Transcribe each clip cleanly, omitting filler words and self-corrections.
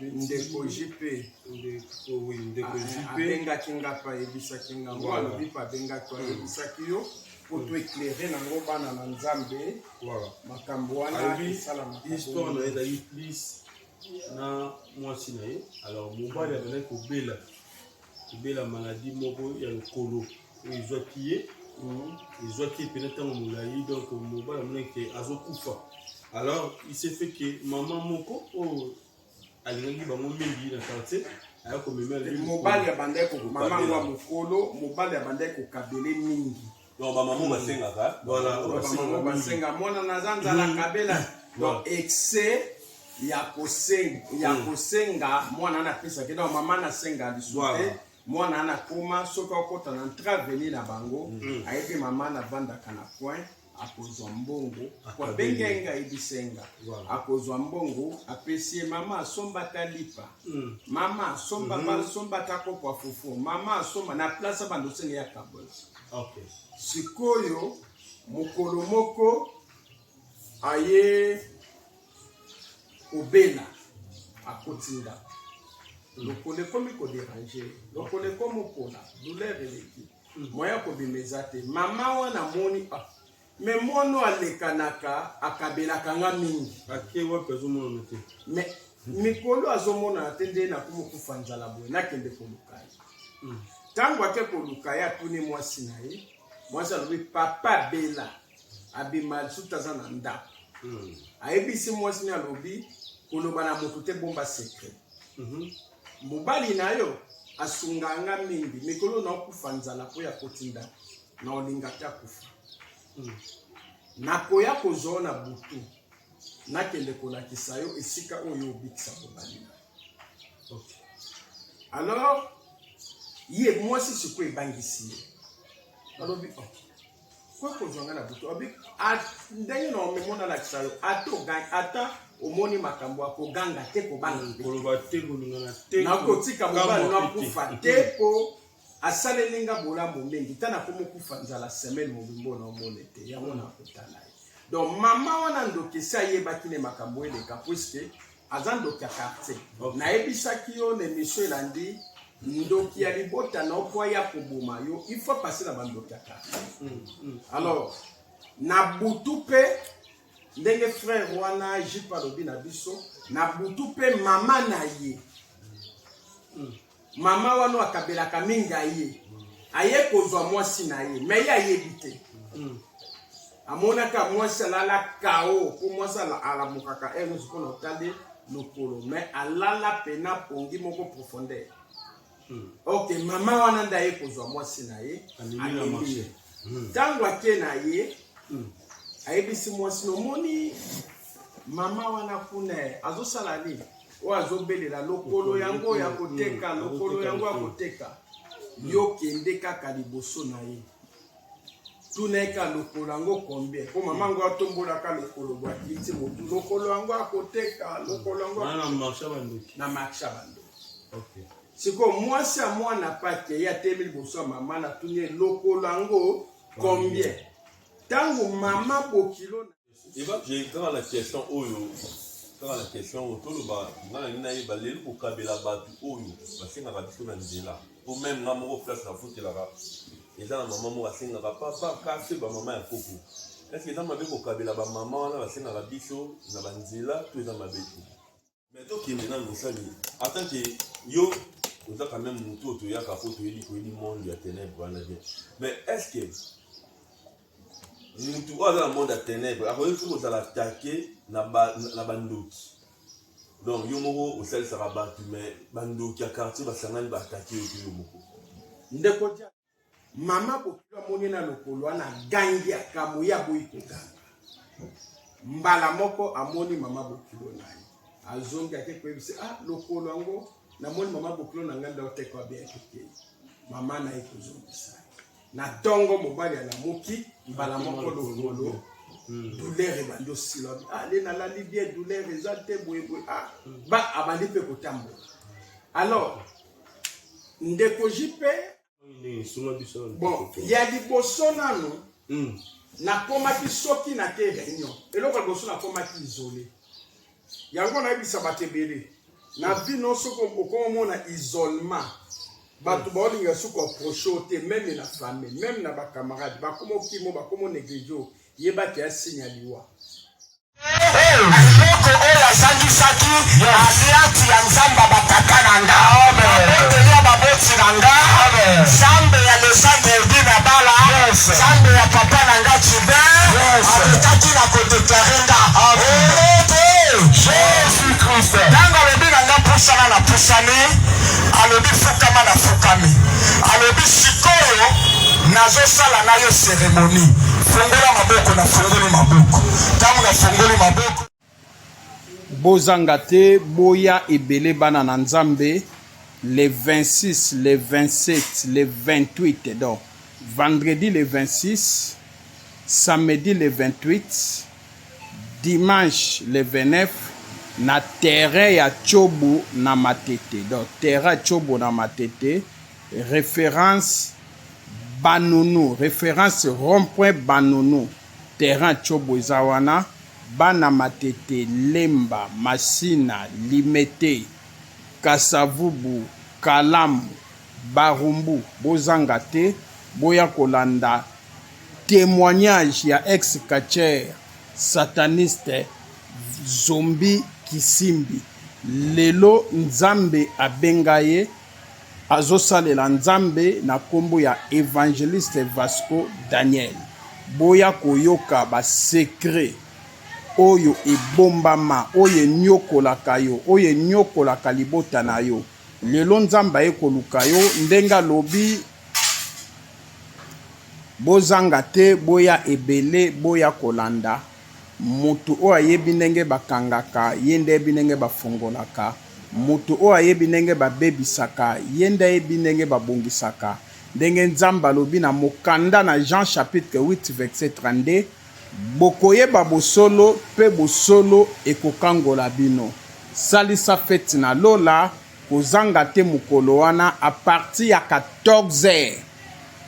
Ndeko JP. Ndeko, oui, ndeko JP. Abengaki nga mpe ayebisaki nga ngo, alobi mpe abengaki, ayebisaki yo mpo to éclairer nango bana na Nzambe. Makambo wana esalamaka. Histoire na ye ezali plus na mwasi na ye. Alors mobali abandaki kobela, kobela maladie moko ya lokolo oyo ezwaki ye, ezwaki ye mpena ntango molai. Donc mobali amonaki ke azokufa. Alors il s'est fait que mama moko oyo alingaki bango mingi na quartier aya komema. Mobali abandaki, mama yango ya mokolo, mobali abandaki kokabele mingi. Donc bamama basengaka. Voilà. Bamama basenga, mwana naza nzala, kabela. Donc excès ya kosenga, ya kosenga, mwana wana apesaki. Donc mama nasenga lisusu te. Mwana wana akoma, soki akota na entre avenue na bango, ayebi mama navandaka na point, akozwa mbongo po abenge nga, ayebisenga akozwa mbongo, apesi ye: mama asomba ata lipa, mama asomba, asomba ata kopo ya fufu, mama asomba. Na place abanda osenga, ya kabola. Sikoyo mokolo moko aye kobela, akoti ndako, lokolo ekomi kodéranger, lokolo ekomi kopola, douleur eleki, moya kobima eza te. Mama wana amoni: ah, mais mwana alekanaka, akabelaka nga mingi. Ake wapi? Azomonana te. Mais mikolo azomonana te, nde nakomi kokufa nzala boye, nakende koluka ye. Ntango ake koluka ye, atuni mwasi na ye. Mwasi alobi: papa bela, abima lisusu, aza na ndako. Ayebisi mwasi ni, alobi: koloba na moto te, bomba secret. Mobali na yo asunga nga mingi, mikolo naokufa nzala mpo ya koti ndako, na olinga te akufa. Nakoya kozwa na butu, nakende kolakisa yo esika oyo obikisa mobali na yo. Alors ye mwasi sikoyo ebangisi ye, alobi: oh, kwa kozwa nga na butu? Abi ndenge na omemo, nalakisa yo, ata ata omoni makambo ya koganga te, kobanga te. Koloba te, kolingana te. Nakotika mobali nakufa te mpo asaleli nga bolamu mingi. Ta nakomi kufa nzala semaine mobimbo, na omona te yango nakotala ye. Donc mama wana ndoki esi ayebaki ne makambo eleka, puisque aza ndoki ya quartier. Nayebisaki yo na émission elandi, ndoki ya libota na yo, po aya koboma yo, il faut passer na bandoki ya quartier. Alors na butu mpe, ndenge frère wana Jipe alobi na biso, na butu mpe mama na ye, mama wana akabelaka mingi, aye, aye kozwa mwasi na ye. Mais ye ayebi te, amonaka mwasi alala kao, mpo mwasi alamukaka heure nyonso mpona otali lokolo, mais alala pena pongi moko profondeur. Ok, mama wana nde aye kozwa mwasi na ye. Amemi ye. Ntango ake na ye, ayebisi mwasi: nomoni mama wana kuna, azosala nini oyo azobelela lokolo yango ya koteka, lokolo yango ya koteka. Yo kende kaka liboso na ye, tuna ye ka lokolo yango combien, mpo mama yango atombolaka lokolo bwakiti motu, lokolo yango akoteka, lokolo yango. Na marché ya bandoki. Na marché ya bandoki. Sikoyo mwasi ya mwana pake ye atemi liboso ya mama, natuni ye: lokolo yango combien? Ntango mama bokilo Eva, j'ai kaka na question oyo, kaka na question oyo toloba. Nga nalingi nayeba lelo, kokabela bato oyo basengaka biso na nzela, po même nga moko, place nafutelaka, eza na mama moko asengaka papa kafe, bamama ya koko. Est-ce eza mabe kokabela bamama wana basengaka biso na banzela, to eza mabe te? Mais tokende nanu osali en tant que yo oza quand même motu oyo toyaka po toyebi, koyebi monde ya ténèbre wana bien. Mais est ce que mutu oyo aza na monde ya ténèbre akoki soki kozala attaqué na bandoki? Donc yo moko osalisaka bato, mais bandoki ya quartier basangani, baattaquer yo te, yo moko? Ndeko dia, mama bokilo amoni na lokolo wana, agangi, akamwi, ye aboyi koganga. Mbala moko amoni mama bokilo na ye, azongi, ake koyebisa: ah, lokolo yango namoni mama bokilo na ngai nde otekwa bien. Tokei, mama na ye kozongisa ye. Na ntongo mobali alamuki, mbala moko lokolo, douleur ebandi osila. Ah, le nalali bien, douleur eza te boyeboye. Ah, ba abandi mpe kotambola. Alors ndeko Jipe, bon, ya liboso nanu nakomaki, soki nake réunion, eloko ya liboso nakomaki isolé. Yango nayebisa bato ebele. Na vie no soki okoma omona isolement, bato baolinga soki koapproche yo te, meme na famille, meme na bacamarade, bakoma okimo, bakoma onéglige yo, yebaki ya signe ya liwa. Eloko oyo azangisaki alliance ya Nzambe ya batata na nga, mabondeli ya baboti na nga, Nzambe ya Lesandre Elbi na bala, Nzambe ya papa na nga Jibin, alekaki na kodeklare nga olote Jésus Christ. Ntango alobi na nga pusana, na pusani, alobi fukama, na fukami, alobi sikoyo nazosala na yo cérémonie, fungola maboko, na fungoli maboko. Ntango nafungoli maboko, Bozanga te, boya ebele bana na Nzambe le 26, le 27, le 28, donc vendredi le 26, samedi le 28, dimanche le 29 na terrain ya Tshobo na Matete. Donc terrain ya Tshobo na Matete, référence Banunu, référence rond-point Banunu, terrain Tshobo eza wana. Bana Matete, Lemba, Masina, Limete, Kasavubu, Kalamu, Barumbu, bozanga te, boya kolanda témoignage ya ex catcheur sataniste Zombie Kisimbi. Lelo Nzambe abenga ye, azosalela Nzambe na kombo ya évangéliste Vasco Daniel. Boya koyoka ba secret oyo ebombama, oyo enyokolaka yo, oyo enyokolaka libota na yo. Lelo Nzambe aye koluka yo ndenge alobi, bozanga te, boya ebele, boya kolanda moto oyo ayebi ndenge bakangaka ye, nde ayebi ndenge bafongolaka moto oyo ayebi ndenge babebisaka ye, nde ayebi ndenge babongisaka. Ndenge Nzambe alobi na mokanda na Jean chapitre 8 verset 32, bokoyeba bosolo mpe bosolo ekokangola bino. Salisa feti na lola, kozanga te mokolo wana à partir ya 14h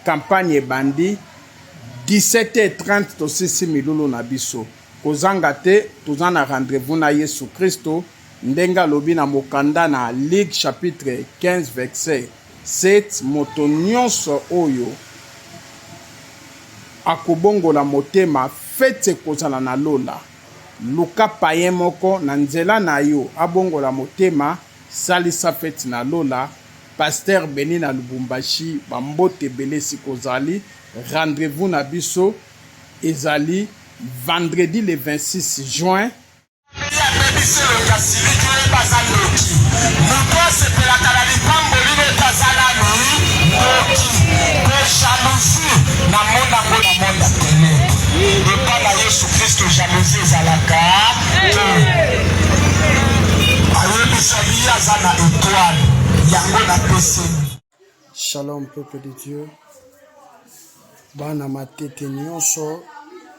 campagne ebandi, 17h30 tosisi milulu na biso. Kozanga te, toza na rendez-vous na Yesu Kristo ndenge alobi na mokanda na Luc chapitre 15 verset 7, moto nyonso oyo akobongola motema, feti ekozala na lola. Luka païen moko na nzela na yo abongola motema, salisa feti na lola. Pasteur Beni na Lubumbashi, bambote ebele esika ozali. Rendez-vous na biso ezali vendredi le 26 juin. Abebisi elongi, asiliki, oyeba aza ndoki. Moto asepelaka na lipamboli neti aza nani ndoki. Po jalousie na mona yango na monde ya ténèbre. Epa na Yesu Kristo jalousie ezalaka te. Ayebisaki ye aza na étoile yango napesi. Shalom peuple de Dieu. Bana Matete nyonso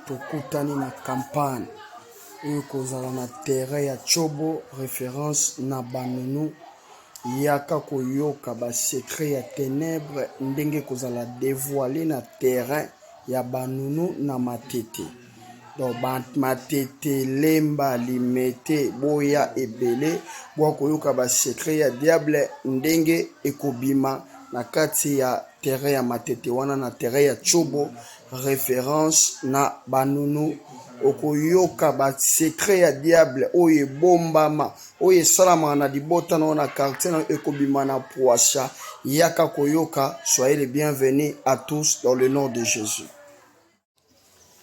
tokutani na campagne oyo kozala na terrain ya Tshobo, référence na Banunu. Yaka koyoka ba secret ya ténèbres ndenge kozala dévoilé na terrain ya Banunu na Matete. Donc ba Matete, Lemba, Limete, boya ebele boya koyoka ba secret ya diable ndenge ekobima na kati ya terrain ya Matete wana, na terrain ya Tshobo, référence na Banunu. Okoyoka ba secret ya diable oyo ebombama, oyo esalamaka na libota na yo, na quartier na yo, ekobima na poisa. Yaka koyoka. Soyez les bienvenus à tous dans le nom de Jésus.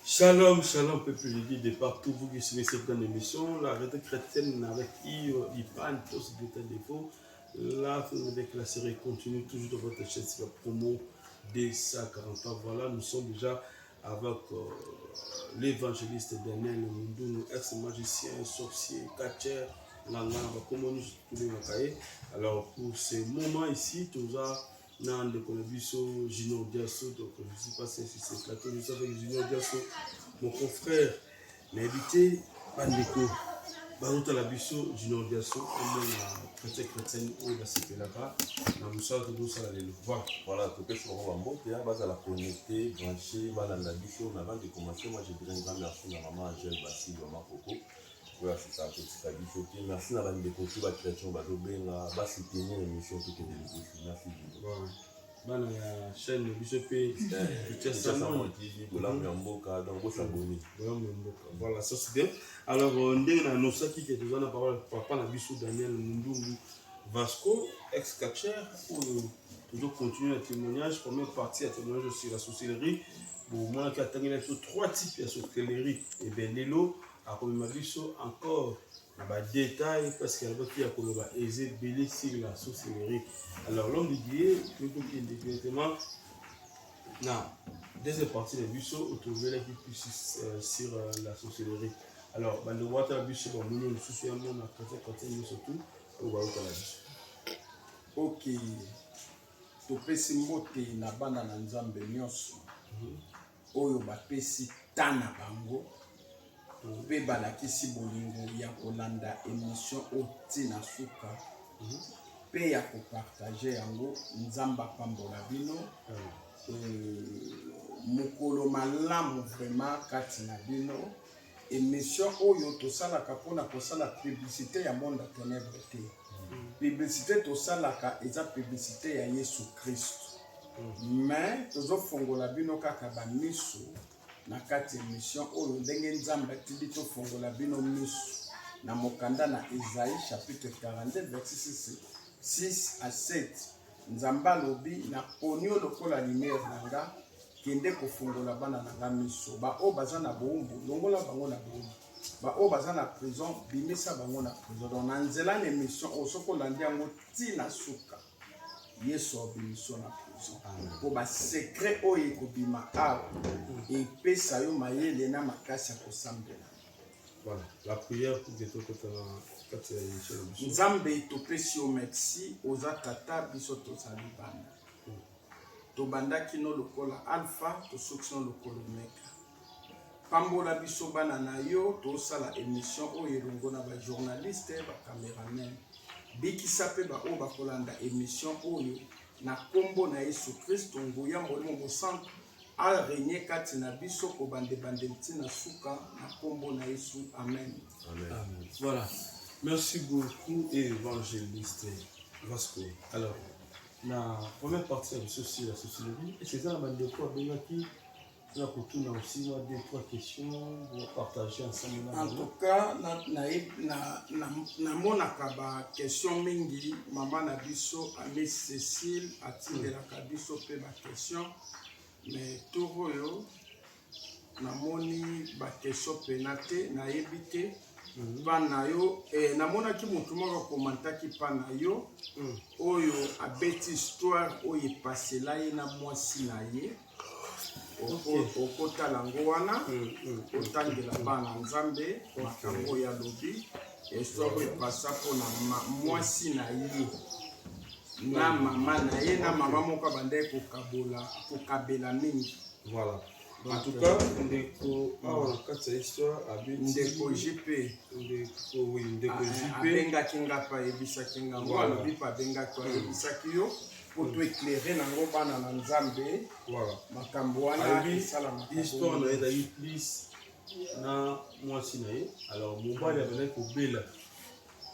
Shalom, shalom, peuple de Dieu de partout, vous qui suivez cette grande émission, la retraite chrétienne avec Yves Ipan, tous des défauts. La avec la série continue toujours dans votre chaîne, c'est la promo des 143. Voilà, nous sommes déjà avec l'évangéliste Daniel Mundunu, ex-magicien, sorcier, catcheur, Nganga, bakomoni tous les makaye. Alors, pour ce moment ici, tout ça, na ndeko na biso Junior Diasso, donc je suis passé sur ce plateau, je suis avec Junior Diasso, mon confrère, nayebi te bandeko bazotala biso. Junior Diasso, omona chrétien, chrétienne oyo basepelaka na mosala tozosala lelo, voilà. Voilà, topesi bango bambote ya bazala connecté, branché, balanda biso. Mais avant de commencer, moi je dirais un grand merci na maman Angèle Basile, maman Coco. Oyo asisaka kotika biso te. Merci na bandeko tout ba chrétien bazobenga ba soutenir émission tokende liboso. Merci beaucoup. Bana ya chaîne na biso mpe Kinshasa Monde TV, bolamu ya mboka, donc bosabonner. Bolamu ya mboka, voilà, ça c'est bien. Alors euh, ndenge na annoncaki ke toza na parole papa na biso Daniel Mundungu Vasco, ex catcheur, oyo tozo continuer na témoignage, première partie ya témoignage sur la sorcellerie. Bomonaki atangeli biso trois types ya sorcellerie. Et bien lelo akomema biso encore na ba détails parce que alobaki ya koloba eza ebele sur la sorcellerie. Alors l'homme de Dieu, tokokende directement na deuxième partie na biso oyo tolobelaki plus euh, sur euh, la sorcellerie. Alors bandeko batala biso, bamoni lisusu ya mona chrétien chrétien nyonso tout oyo bayokala biso. Ok, topesi mbote na bana na Nzambe nyonso oyo bapesi ta na bango mpe balakisi bolingo ya kolanda émission oyo ti na suka mpe ya kopartager yango. Nzambe apambola bino. Mokolo malamu vraiment kati na bino. Émission oyo tosalaka mpona kosala publicité ya monde ya ténèbre te. Publicité tosalaka eza publicité ya Yesu Kristo, mais tozofongola bino kaka bamiso na kati émission oyo, ndenge Nzambe atindi tofongola bino miso na mokanda na Esaïe chapitre 42 verset 6, 6 à 7. Nzambe alobi: "Naponi yo lokola lumière na nga, kende kofungola bana na nga miso. Baoyo baza na bowumbu, longola bango na bowumbu. Baoyo baza na prison, bimisa bango na prison." Donc na nzela na émission oyo, soki olandi yango ntina suka, Yesu abimiso na prison, mpo basecret oyo ekobima awa epesa yo mayele na makasi ya kosambela. Voilà, la prière pour que tokota na kati ya émission na biso. Nzambe, topesi yo merci. Oza tata, biso tozali bana. Tobandaki no lokola alpha, tosuki no lokola omega. Pambola biso bana na yo. Tosala émission oyo elongo na bajournaliste, bacameraman. Bikisa mpe baoyo bakolanda émission oyo na nkombo na Yesu Kristo. Nguya Molimo Mosantu arégner kati na biso kobanda ebandeli ntina suka, na nkombo na Yesu, amen. Amen. Amen. Voilà. Merci beaucoup, évangéliste Vasco. Alors, la première partie ya biso sur la sorcellerie, est-ce que eza na bandeko abengaki na kotuna aussi mwa deux trois questions pour partager ensemble na En bango? tout cas, namonaka baquestion mingi. Mama na biso Ami Cécile atindelaka biso mpe baquestion, mais tour oyo namoni baquestion pena te, nayebi te. Mpa na yo namonaki motu moko akomantaki mpa na yo oyo abeti histoire oyo epasela ye na mwasi na ye. Okotala yango wana, otangela bana Nzambe makambo oyo alobi, histoire oyo epasa mpona mwasi na ye na mama na ye, na mama moko abandaki kokabola, kokabela mingi. Voilà. En tout cas, ndeko awa na kati ya histoire abeti Ndeko JP. Ndeko, oui, ndeko JP. Abengaki nga mpe ayebisaki nga ngo. Alobi mpe abengaki, ayebisaki yo po to éclairer nango bana na Nzambe. Makambo wana Alobi esalamaka histoire na bongo. ye ezali plus na mwasi na ye. Alors mobali abandaki kobela,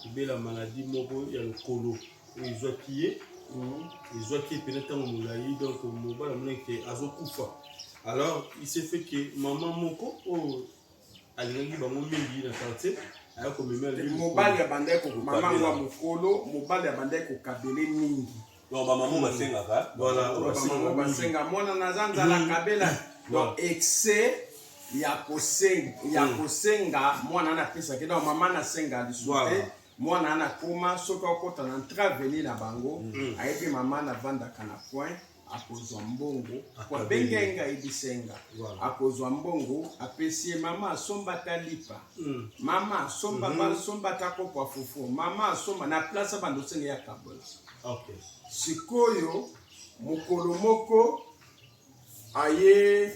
kobela maladie moko ya lokolo oyo ezwaki ye, ezwaki ye pene ntango molai. Donc mobali amonaki ke azokufa. Alors il s'est fait que mama moko oyo alingaki bango mingi na quartier aya komema ye. Mobali abandaki mama ngo ya mokolo, mobali abandaki kokabele mingi. Donc bamama basengaka. Voilà, oyo basengaka bamama mingi. Basenga mwana naza nzala, kabela. Donc excès ya kosenga, ya kosenga, mwana wana apesaki. Donc mama nasenga lisusu te. Mwana wana akoma, soki akota na entraveni na bango, ayebi mama navandaka na point, akozwa mbongo po abengi ye nga, ayebisa nga. Akozwa mbongo, apesi ye: "Mama, asomba ata lipa. Mama, asomba, asomba ata kopo ya fufu. Mama, asomba." Na place abanda osenga ya kabola. Sikoyo mokolo moko aye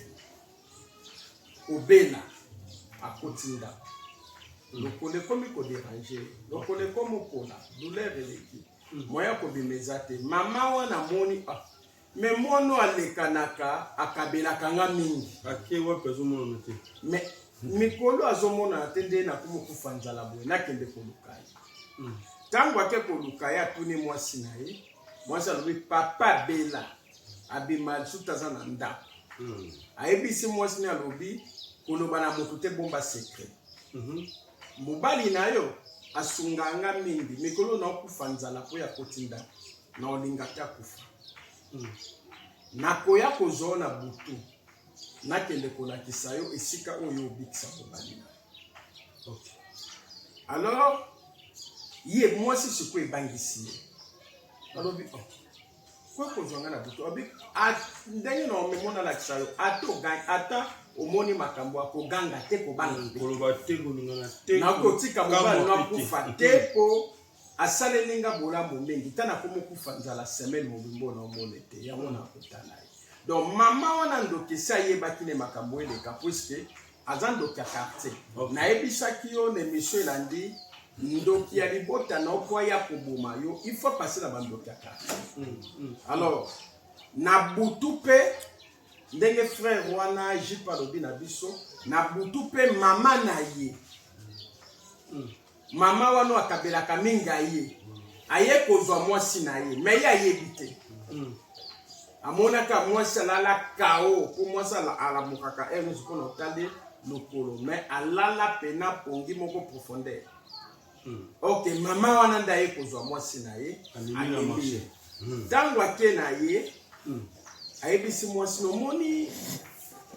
kobela, akoti ndako, lokolo ekomi kodéranger, lokolo ekomi kola, douleur eleki, moya kobima eza te. Mama wana amoni: "Ah, mais mwana alekanaka, akabelaka nga mingi." Ake wapi? Azomonana te. Mais Mikolo azomonana te nde nakomi kokufa nzala boye, nakende koluka ye. Ntango ake koluka ye, atuni mwasi na ye, mwasi alobi papa bela abima lisusu te aza na ndako. Ayebisi mwasi ne alobi koloba na moto te, bomba secret. Mobali na yo asunga nga mingi, mikolo naokufa nzala mpo ya koti ndako, na olinga te akufa. Nakoya kozwa yo na butu, nakende kolakisa yo esika oyo obikisa mobali na yo. Okay. Alors ye mwasi sikoyo ebangisi ye, alobi oh, koya kozwa nga na butu abi ndenge na omemo nalakisa yo ata ogangi ata omoni makambo ya koganga te kobanga te koloba te kolingana te nakotika mobali nakufa te mpo asaleli nga bolamu mingi ta nakomi okufa nzala semaine mobimba oyo naomona te yango nakotala ye. Donc mama wana ndoki esi ayebaki ne makambo eleka puisque aza ndoki ya quartier. Nayebisaki yo na émission elandi, ndoki ya libota na yo po aya koboma yo, il faut passer na bandoki ya quartier. Alors na butu mpe ndenge frère wana Jipe alobi na biso, na butu mpe mama na ye, mama wana akabelaka mingi aye aye kozwa mwasi na ye, me ye ayebi te. Amonaka mwasi alala kao mpo mwasi alamukaka heure nyonso mpona otali lokolo, me alala pena pongi moko profondeur. Ok, mama wana nde aye kozwa mwasi na ye, amemi ye. Ntango ake na ye, ayebisi mwasi, nomoni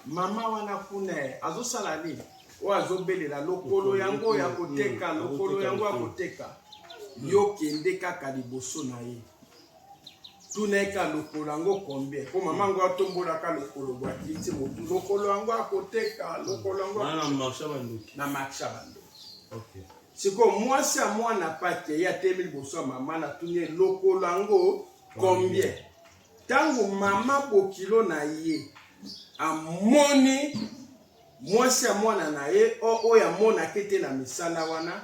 mama wana kuna azosala nini, oyo azobelela lokolo yango ya koteka, lokolo yango ya koteka. Yo kende kaka liboso na ye, tuna ye ka lokolo yango combien, po mama yango atombolaka lokolo bwakiti motu, lokolo yango akoteka, lokolo yango na marché bandoki, na marché bandoki. Sikoyo mwasi ya mwana pake ye atemi liboso ya mama, natuni ye lokolo yango combien. Ntango mama bokilo na ye amoni mwasi ya mwana na ye oyo amonaki te na misala wana,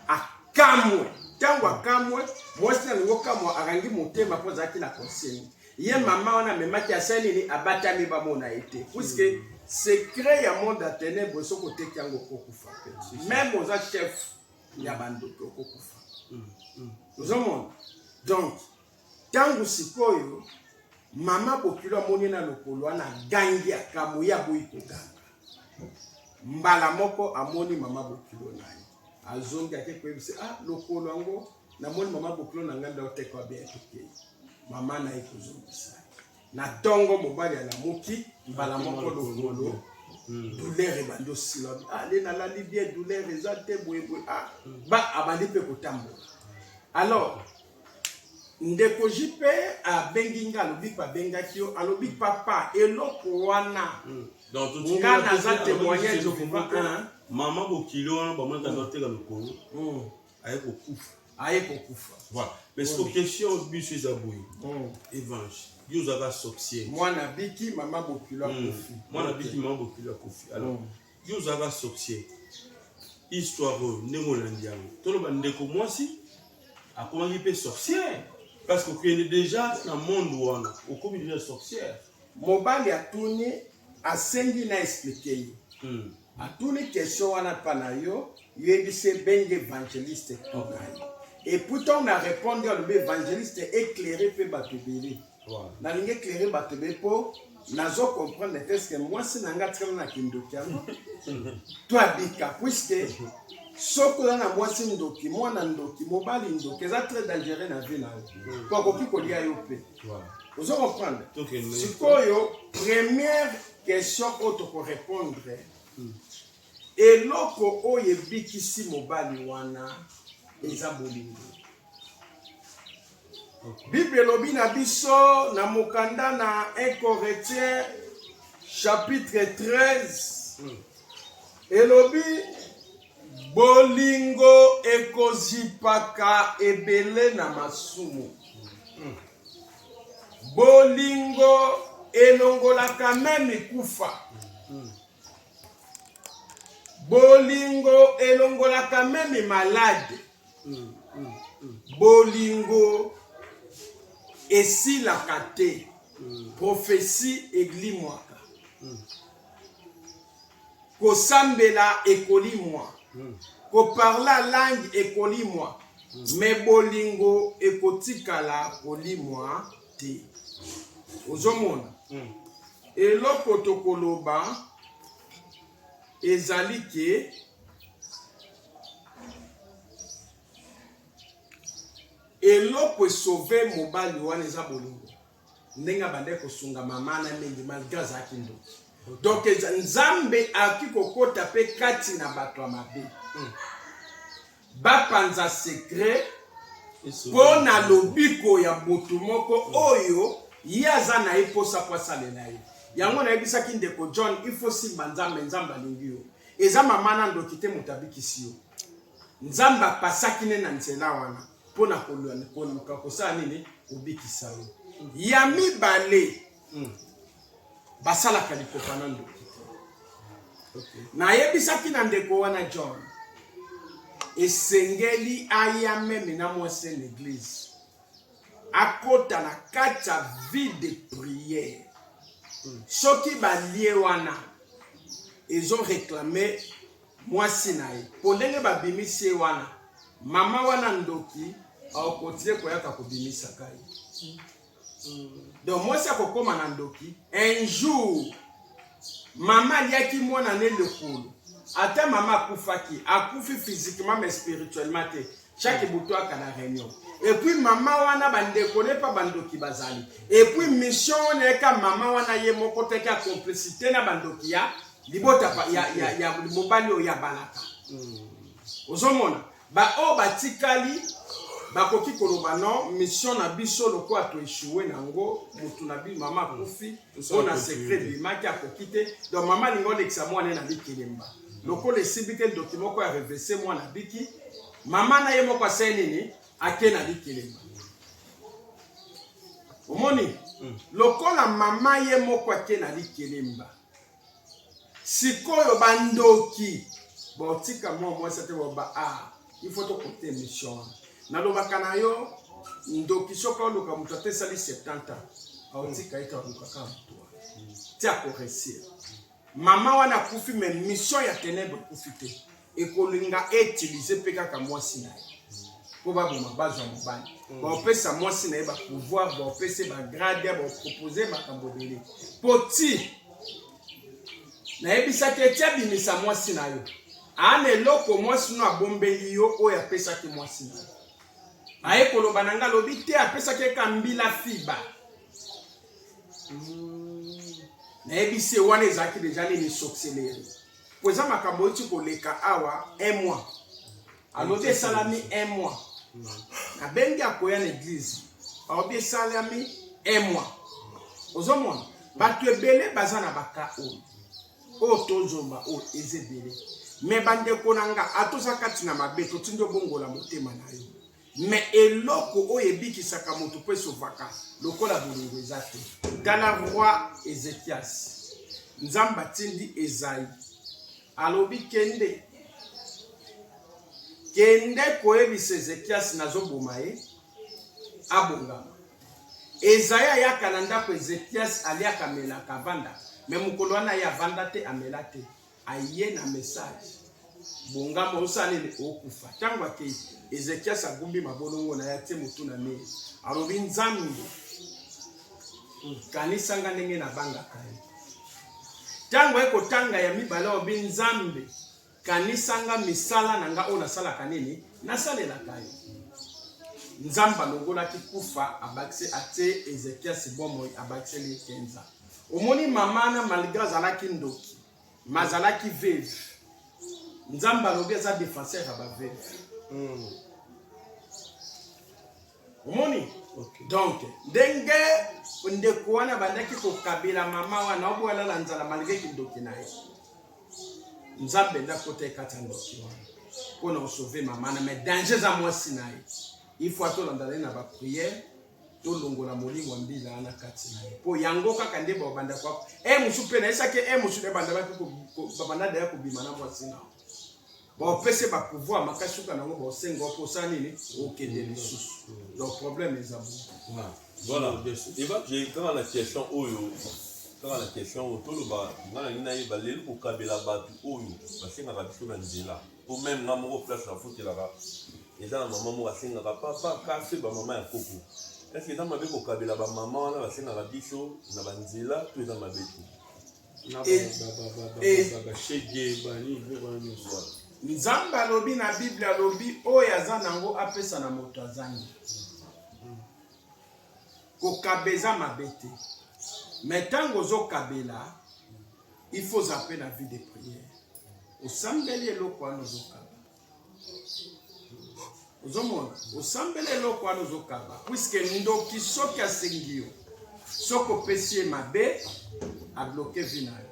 akamwe. Ntango akamwe, mwasi na lingo kamwa, akangi motema mpo azalaki na consigne. Ye mama wana amemaki, asali nini, abatami bamona ye te, puisque secret ya monde ya ténèbre soki oteki yango okokufa pe, même oza chef ya bandoki okokufa. Ozomona? Donc ntango sikoyo mama bokilo amoni na lokolo wana, agangi, akamwe, ye aboyi koganga. Mbala moko amoni mama bokilo na ye, azongi ake koyebisa, ah lokolo yango namoni mama bokilo na ngai nde oteka bien, tokei. Mama na ye kozongisa na ntongo, mobali alamuki mbala moko lokolo douleur ebandi osila, ah le nalali bien, douleur eza te boye boye, ah ba abandi mpe kotambola. Alors ndeko JP abengi nga, alobi mpe abengaki yo, alobi papa eloko wana nga naza témoignage vivant. Mama bokilo wana bamonaki azoteka lokolo, aye kokufa. Aye kokufa. Voilà, mais siko question biso eza boye, Evange, yo ozalaka sorcier. Mwana biki, mama bokilo akufi. Mwana biki, mama bokilo akufi. Alors yo ozalaka sorcier, histoire oyo ndenge olandi yango, toloba ndeko mwasi akomaki mpe sorcière, parce que okende déjà na monde wana, okomi déjà sorcière. Mobali atuni, asengi na expliquer ye. Atuni question wana mpa na yo, yoyebisi ebenge évangéliste tuna ye. Et puis ntango na répondre, alobi évangéliste éclairé mpe bato ebele. Nalingi éclairé bato ebele mpo nazo comprendre te, ce mwasi na nga atikala na kindoki yango to abika, puisque soki oza na mwasi ndoki, mwana ndoki, mobali ndoki, eza très dangereux na vie na yo, po akoki kolia yo mpe. Ozo comprendre? Sikoyo première question oyo tokorépondre, eloko oyo ebikisi mobali wana eza bolingo. Bible elobi na biso na mokanda na 1 Corinthiens chapitre 13, elobi bolingo ekozipaka ebele na masumu, bolingo elongolaka même kufa, bolingo elongolaka même malade, bolingo esilaka te, prophétie elimwaka. Kosambela ekolimwa. Koparla langue ekolimwa. Mais bolingo ekotikala kolimwa te. Ozomona? Eloko tokoloba ezali ke eloko esauve mobali wana eza bolingo. Ndenge abandaki kosunga mama na mingi malgre azalaki ndoki. Donc Nzambe akoki kokota pe kati na bato ya mabe. Bapanza secret mpo na lobiko ya moto moko oyo ye aza na ye mposa mpo asalela ye. Yango nayebisaki ndeko John, il faut simba Nzambe, Nzambe alingi yo. Eza mama na ndoki te moto abikisi yo. Nzambe apasaki ne na nzela wana mpo na koluka kosala nini? Kobikisa yo. Ya mibale, basalaka likopa na ndoki te. Nayebisaki na ndeko wana John, esengeli aya meme na mwasi na eglise, akota na kati ya vie de prière. Soki balie wana ezo réclamer mwasi na ye, po ndenge babimisi ye wana, mama wana ndoki akokontinue koyaka kobimisaka ye. Donc mwasi akokoma na ndoki un jour. Mama aliaki mwana ne lokolo, ata mama akufaki, akufi physiquement mais spirituellement te. Chaque butu aka na réunion, et puis mama wana bandeko ne pa bandoki bazali, et puis mission wana eka mama wana ye moko teke ya complicité na bandoki ya libota ya mobali oyo ya balaka. Ozomona ba oyo batikali bakoki koloba non, mission na biso lokola to échoué nango, mutu na bi mama akufi mpo na secret bimaki, akoki te. Donc mama alingi olekisa mwana na likelemba, lokola esimbi te, ndoki moko ya revese mwana biki, mama na ye moko asali nini, ake na likelemba. Omoni lokola mama ye moko ake na likelemba, sikoyo bandoki baotika mwa mwasi ate baba, ah, il faut tokote mission wana. Nalobaka na yo, ndoki soki aoluka moto ate esali 70 ans, aotika ye te, alukaka moto wana ti akoresir. Mama wana akufi, mais mission ya ténèbre ekufi te, ekolinga utiliser mpe kaka mwasi na ye mpo baboma bazwa mobali. Baopesa mwasi na ye bapouvoir, baopesa ye bagrade, baopropose makambo ebele, po ti nayebisaki eti abimisa mwasi na yo ana eloko mwasi no abombeli yo oyo apesaki mwasi na yo. Aye koloba na nga, alobi te apesaki eka mbila fiba. Nayebisi ye wana ezalaki deja nini, sorcellerie, po eza makambo euti koleka awa un mois. Alobi esalami un mois. Nabengi akoya na eglise, alobi esalami un mois. Ozomona bato ebele baza na baka oyo oyo tozomba oyo eza ebele. Me bandeko na nga, atoza kati na mabe, totindi obongola motema na yo. Me eloko oyo ebikisaka moto mpo esovaka lokola bolingo eza te. Tala roi Ezekias, Nzambe atindi Ezayi, alobi kende kende koyebisa Ezekias nazoboma ye, abongama. Ezayi ayaka na ndako Ezekias, aliaka, amelaka, avandaka. Me mokolo wana ye avanda te, amela te, aye na message: bongama, osala nini, okufa. Ntango akei, Ezekias agumbi mabolongo na ye, atie motu na mire, alobi: Nzambe, kanisa nga ndenge nabangaka ye. Ntango aye kotanga ya mibale, alobi: Nzambe, kanisa nga misala na nga oyo nasalaka nini, nasalelaka ye. Nzambe alongolaki kufa, abakisi, atie Ezekias bomoi, abakiseli ye 15 ans. Omoni mama na malgré azalaki ndoki, ma azalaki veuve, Nzambe alobi aza défenseur ya baveuve. Omoni? Donc ndenge ndeko wana abandaki kokabela mama wana oboya alala nzala malgré kindoki na ye, Nzambe nde akota ye kati ya ndoki wana mpona kosauve mama na. Mais danger eza mwasi na ye. Il faut atolanda ye na baprière, tolongola molimo ya mbila wana kati na ye, mpo yango kaka nde babanda kwa e mosusu mpe nayesaki e mosusu nde babanda daya kobima na mwasi na baopese bapouvoir makasi, suka nango baosenga mpo osala nini, okende lisusu. Donc problème eza bo Voilà. Eva, j'ai kaka na question oyo. Kaka na question oyo toloba, nga nalingi nayeba lelo kokabela bato oyo basengaka biso na nzela, po meme nga moko place nafutelaka eza na mama moko asengaka papa kafe, bamama ya koko. Est-ce eza mabe kokabela bamama wana basengaka biso na banzela to eza mabe te? Na bashege bani biloko wana nyonso. Nzambe alobi na Bible, alobi oyo aza nango apesa na moto azangi. Kokaba eza mabe te, mais ntango ozokabela, il faut ozala mpe na vie de prière, osambeli eloko wana ozokaba. Ozomona, osambeli eloko wana ozokaba, puisque ndoki soki asengi yo, soki opesi ye mabe, abloke vie na yo.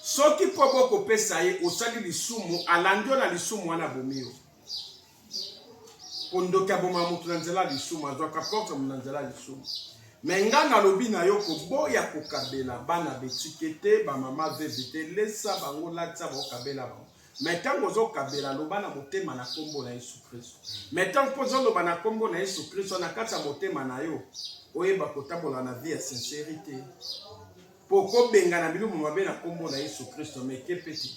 Soki mpo bokopesa ye osali lisumu, alandi yo na lisumu wana, abomi yo. Po ndoki aboma moto na nzela ya lisumu, azwaka porte na nzela ya lisumu. Me nga nalobi na yo, koboya kokabela bana betike te, bamama vevi te, lesa bango, latisa bango, kabela bango. Me ntango ozokabela, loba na motema na nkombo na Yesu Kristo. Me ntango mpo ozoloba na nkombo na Yesu Kristo na kati ya motema na yo, oyeba kotambola na vie ya sincerite. Mpo kobengana bilimo mabe na nkombo na Yesu Kristo, me kepe te.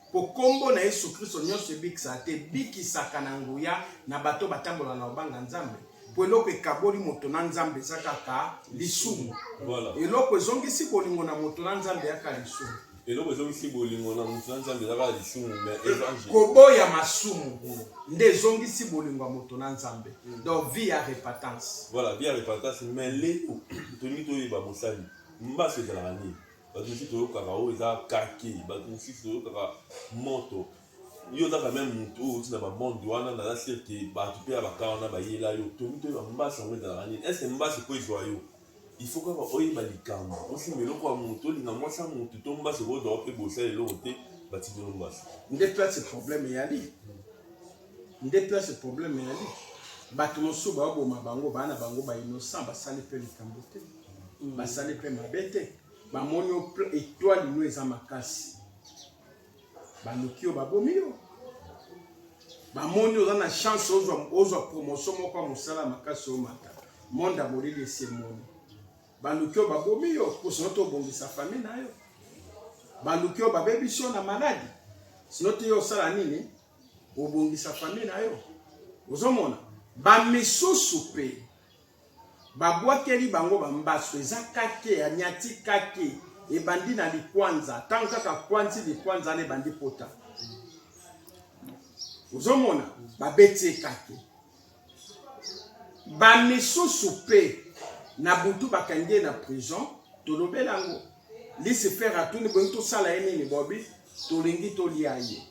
Mpo nkombo na Yesu Kristo nyonso ebikisaka te, ebikisaka na nguya na bato batambola na kobanga Nzambe. Mpo eloko ekaboli moto na Nzambe eza kaka lisumu. Voilà. Eloko ezongisi bolingo na moto na Nzambe yaka lisumu. Eloko ezongisi bolingo na moto na Nzambe eza kaka lisumu, mais évangile. Koboya masumu nde ezongisi bolingo ya moto na Nzambe. Donc vie ya repentance. Voilà, vie ya repentance, mais lelo tolingi toyeba mosali mbasu ezalaka nini? Bato mosusu toyokaka oyo eza kake, bato mosusu toyokaka moto. Yo oza quand même motu oyo outi na bamonde wana, naza sur ke bato mpe ya baka wana bayela yo. Tolingi toyeba mbasu yango ezalaka nini? Est ce que mbasu mpo ezwa yo il faut kaka oyeba likambo, osimba eloko ya motu, olinga mwasi ya motu, to mbasu ekozwa mpe bosala eloko te, batindi yo mbasu? Nde place problème eyali, nde place problème eyali. Bato mosusu baoboma bango, baa na bango ba innocent, basali mpe likambo te, basali mpe mabe te. Bamoni yo étoile no eza makasi, baluki yo, babomi yo. Bamoni oza na chance ozwa, ozwa promotion moko ya mosala makasi, omata monde ya molili esi emoni. Baluki yo, babomi yo, mpo sino tobongisa famille na yo. Baluki yo, babebisi yo na maladi, sino te yo osala nini? Obongisa famille na yo. Ozomona bamisusu mpe babwakeli bango bambaso, eza kake anyati kake ebandi na likwanza, ntango kaka kwanzi likwanza wana ebandi pota, ozomona babeti ye kake. Bamisusu mpe na butu bakangi ye na prison. Tolobela yango, Lucifer atuni bolingi tosala ye nini? Bobi tolingi tolia ye,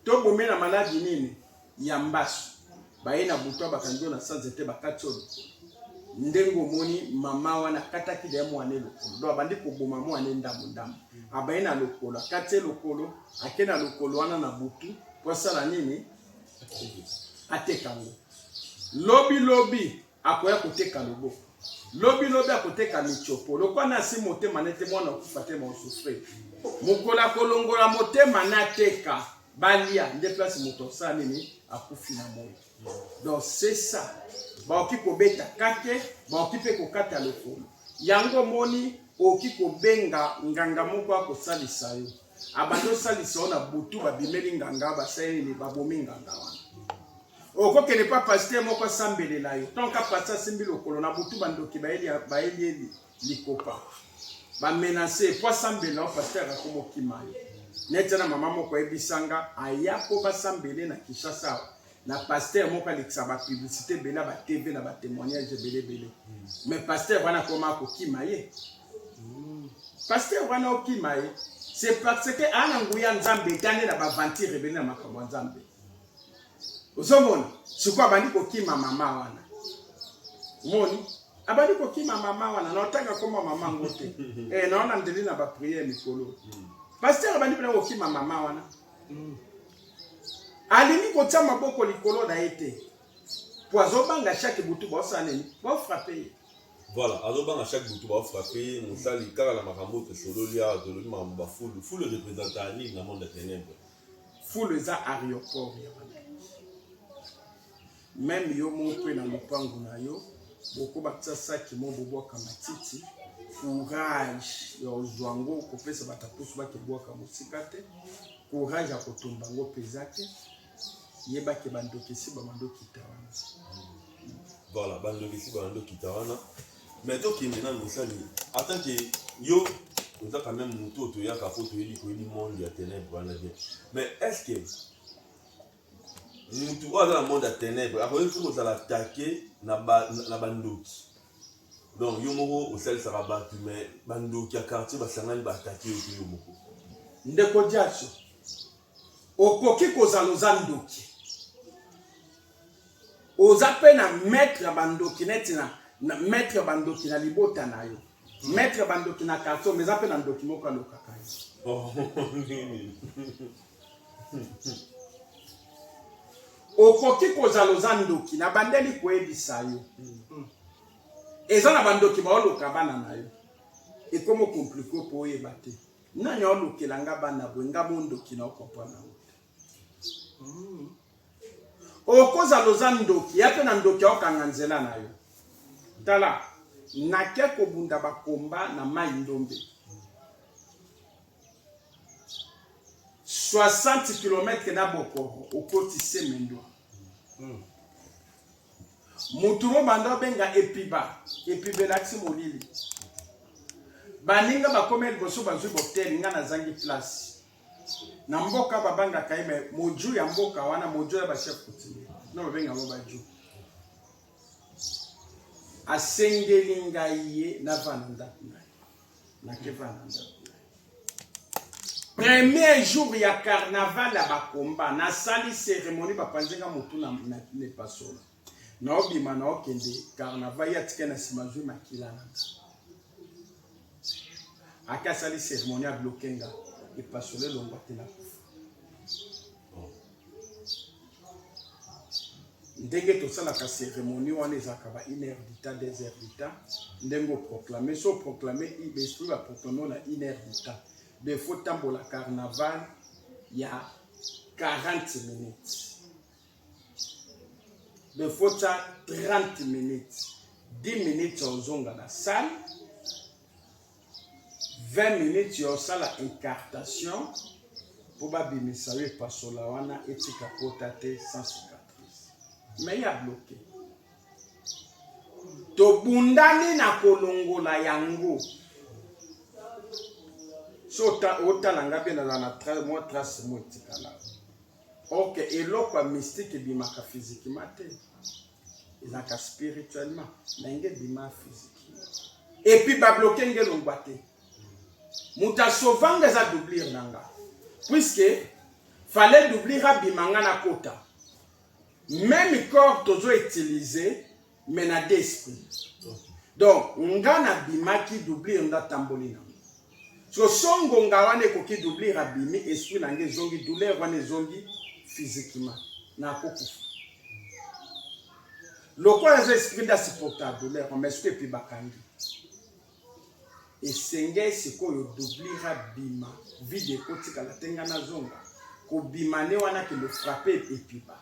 tobome na maladi nini ya mbasu. Baye na butu bakangi yo na sanze te, bakati yo lokolo. Ndenge omoni mama wana akataki deya mwana ye lokolo, donc abandi koboma mwana ye ndambo ndambo, abaye na lokolo, akati ye lokolo, ake na lokolo wana na butu po asala nini? Ateka yango. Lobi lobi akoya koteka loboko, lobi lobi akoteka michopo. Lokwa na asi motema nete mwana okufa te, maosufre mokolo akolongola motema nateka balia nde place moto asala nini, akufi na moi. Donc c'est ça, baoki kobeta kake, baoki mpe kokata lokolo. Yango omoni, okoki kobenga nganga moko akosalisa yo, abandi osalisa yo na butu, babimeli nganga, basali nini, babomi nganga wana. Okokende pa pasteur moko asambelela yo, tonka pasteur asimbi lokolo na butu, bandoki bayeli ye likopa, bamenase po asambela yo, pasteur akomokima yo. Neti na mama moko ayebisanga, aya mpo basambele na Kinshasa na pasteur moko alekisa ba publicité ebele ya ba TV na ba témoignage ebele ebele, mais pasteur wana akoma akokima ye. Pasteur wana okima ye, c'est parce que aa na nguya Nzambe etande na baventure ebele na makambo ya Nzambe. Ozomona sikoyo abandi kokima mama wana, omoni abandi kokima mama wana na otanga koma mama yango te, eh, naona ndeli na bapriere mikolo. Pasteur abandi mpena kokima mama wana, alingi kotia maboko likolo na ye te, po azobanga chaque butu baosala nini, baofrape ye. Voilà, azobanga chaque butu baofrape ye. Mosali, kaka na makambo oyo tosololi awa, tolobi makambo bafulu. Fulu représentaka nini na monde ya ténèbre? Fulu eza aéroport ya bandoki. Meme yo moko mpe na lopango na yo, bokobakisa saki mo bobwaka matiti. Courage ya kozwa yango kopesa bato ya pusu bakebwaka mosika te. Courage ya kotumba yango mpenza te. Yeba ke bandoki esi babanda okita wana. Voilà, bandoki esi babanda okita wana. Mais tokende nanu mosali, en tant que yo oza quand même motu oyo toyaka mpo toyebi koyebi monde ya ténèbre wana bien. Mais est-ce que mutu oyo aza na monde ya ténèbre akoki mpe kozala attaqué na bandoki? Donc yo moko osalisaka bato, mais bandoki ya quartier basangani ba attaquer yo mpe yo moko. Ndeko Diaso, okoki kozala oza ndoki, oza mpe na maître ya bandoki neti na maître ya bandoki na libota na yo, maître ya bandoki na quartier, mais eza mpe na ndoki moko alokaka yo. Oh, nini? Okoki kozala oza ndoki, na bandeli koyebisa yo, eza na bandoki baoloka bana na yo, ekomi compliqué po oyeba te nani aolokela nga bana boye, nga bondoki na okomprendre yango te. Okozala oza ndoki, ya mpe na ndoki aokanga nzela na yo. Tala, nake kobunda bakomba na mai Ndombe, 60 km na Bokoro, okoti Semendwa. Mutu mo banda obenga epiba, epiba elakisi molili. Baninga bakomi liboso bazwi botel, nga nazangi place. Na mboka babangaka ye, me moju ya mboka wana, moju ya bachef coutumier no babenga yango baju, asengeli ngai ye navanda ndako na ye, nakevanda ndako na ye. Premier jour ya carnaval ya bakomba, nasali cérémonie, bapanzi nga motu na epasola, naobima naokende carnaval, ye atikali na nsima, azwi makila na nga, ake asali cérémonie, abloquer nga, epasola elongwa te, na kufa. Ndenge tosalaka cérémonie wana ezalaka ba une heure du temps, 2 heures du temps, ndenge oproclame, so oproclame, baesprit baproclame na une heure du temps, de faut tambola carnaval ya 40 minutes, de faut tia 30 minutes, 10 minutes ya ozonga na salle, 20 minutes ya osala incartation mpo babimisa yo epasola wana etika pota te sans cicatrice. Mais ya bloqué, tobundani na kolongola yango. So otala nga mpe nazala na mwa trace mo etikala. Ok, eloko ya mystique ebimaka physiquement te, ezalaka spirituellement, na nge ebima physiquement et puis babloquer nge elongwa te. Moto asovanga eza doublure na nga, puisque fallait doublure abima, nga na kota même corps tozo utiliser, mais na d'esprit. Donc nga nabimaki, doublure nda tamboli nango. So so ngonga wana ekoki, doublure abimi, esprit na nga ezongi, douleur wana ezongi physiquement, nakokufa. Lokola eza esprit nde asupporta douleur, mais soki epi bakangi, esenge sikoyo doublure abima, vide ekotikala te, nga nazonga kobima ne wana kende frappe epiba,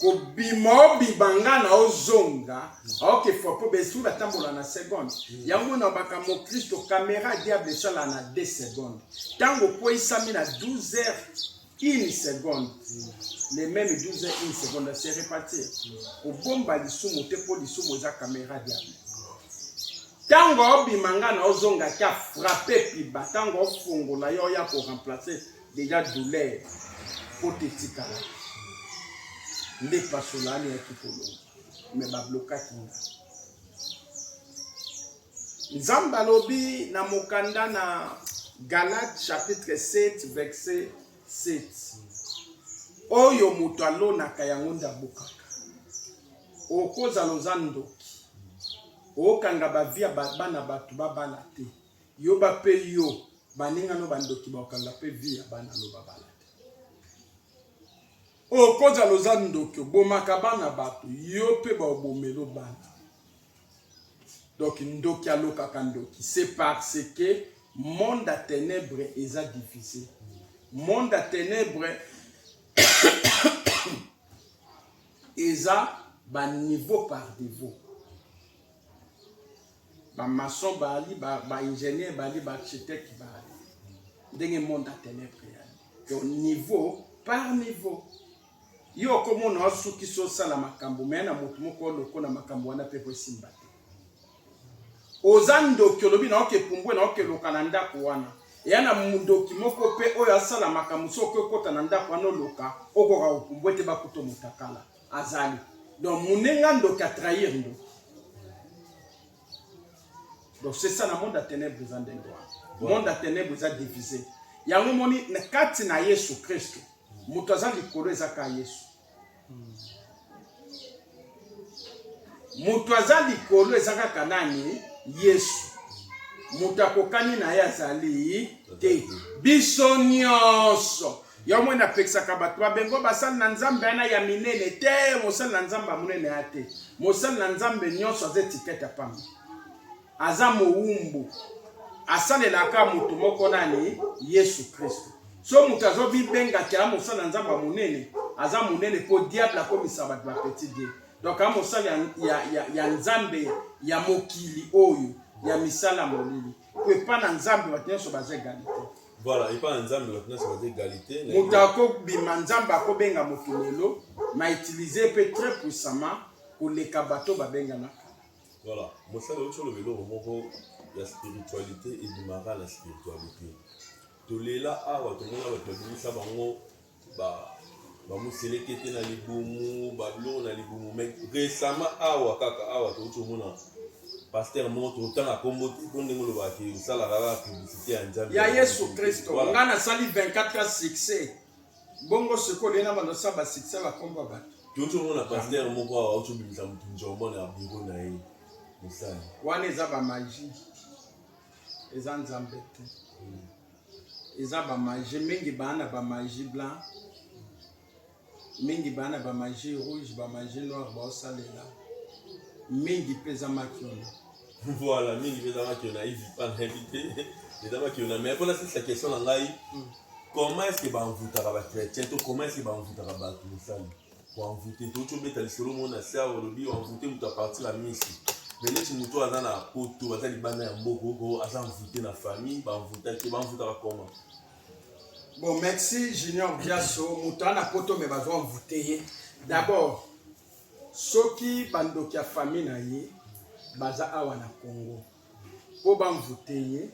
kobima obima, nga na ozonga aoke frappe baesprit batambola na seconde. Yango na baka mokristo, caméra diable esala na 2 secondes. Ntango okweyisami na 12 heures 1 seconde, les mêmes 12 heures 1 seconde se repartir. Kobomba lisumu te, mpo lisumu eza caméra diable. Ntango obima, nga na ozonga ti afrappe piba, ntango ofongola yo oya koremplacer déjà douleur po te etikala nde pasola ani yaki kolonga, me bablokaki nga. Nzambe alobi na mokanda na Galate chapitre 7 verset 7: oyo moto alonaka, yango nde abukaka. Okozala oza ndoki, okanga bavie ya bana bato babala te, yo bape yo baninga no bandoki bakokanga mpe vie ya bana no babala te. Okozala oza ndoki, obomaka bana bato, yo mpe baobomelo bana. Donc ndoki alokaka ndoki, c'est parce que monde ya ténèbre eza divisé. Monde ya ténèbre eza baniveau par niveau. Ba maçon baali, ba, ba ingénieur baali, ba architecte baali. Ndenge monde ya ténèbres eyali. Donc niveau par niveau. Yo okomona osukisi osala makambo me na moto moko oloko na makambo wana mpe po esimba te. Oza ndoki olobi na oke pumbwe na oke loka na ndako wana. Eya na ndoki moko mpe oyo asala makambo soki okota na ndako wana oloka okoka kopumbwe te bakuto motakala. Azali. Donc munenga ndoki a trahir ndoki. Donc c'est ça na monde ya ténèbres eza ndenge wana. Monde ya ténèbres eza divisé. Yango moni na kati na Yesu Kristo moto aza likolo eza ka Yesu. Moto aza likolo eza kaka nani? Yesu. Moto akokani na ye azali te. Biso nyonso Yo moi napekisaka bato babengo basali na Nzambe wana ya minene te. Mosali na Nzambe ya monene ya te. Mosali na Nzambe nyonso aza etikete ya pamba, aza mowumbu, asalelaka moto moko nani? Yesu Kristo. So moto azobibenga te mosali na Nzambe ya monene, aza monene mpo diable akomisa bato ba petit dieu. Donc a mosali ya, ya, ya, ya Nzambe ya mokili oyo ya misala molili, mpo epa na Nzambe bato nyonso baza egalite. Voilà, epa na Nzambe bato nyonso baza egalite. Moto akobima Nzambe akobenga moto lelo, ma utiliser mpe très puissamment koleka bato babenganaka. Voilà, mosali outi oloba eloko moko ya spiritualité ebimaka na spiritualité. Tolela awa tomona bato babimisa bango ba bamuselekete na libumu babiloko na libumu mais récemment awa kaka awa touti omona pasteur moko totanga kombo te mpo ndenge olobaka ke osalaka kaka publicité ya nzambe ya yesu kristo voilà. Ngai nasali 24 ans succès bongo sikoyo olie na bando osala basuccès bakombo ya bato. Touti omona pasteur moko awa auti obimisa motu njombo na biro na ye mosali wana eza bamagie, eza nzambe te. Eza ba magie mingi, baa na ba magie blanc mingi, baa na ba magie rouge, ba magie noire baosalela mingi mpe eza makiona. Voilà, mingi mpe eza makiona. Ivi pa nayebi te eza makiona, mais mpona silisa question na ngai, comment est ce que banvutaka bachrétien to comment est ce que banvutaka bato mosali koenvoute? Touti obeta lisolo moko na se awa, olobi oenvoute moto a partir ya misi, mais neti moto aza na poto, aza libanda ya mboka oko aza envoute na famille, banvoutaki, banvoutaka comment? Bon, merci Junior Diaso. Moto aza na poto me bazwa envoute ye d'abord soki bandoki ya famille na ye baza awa na Congo mpo banvoute ye,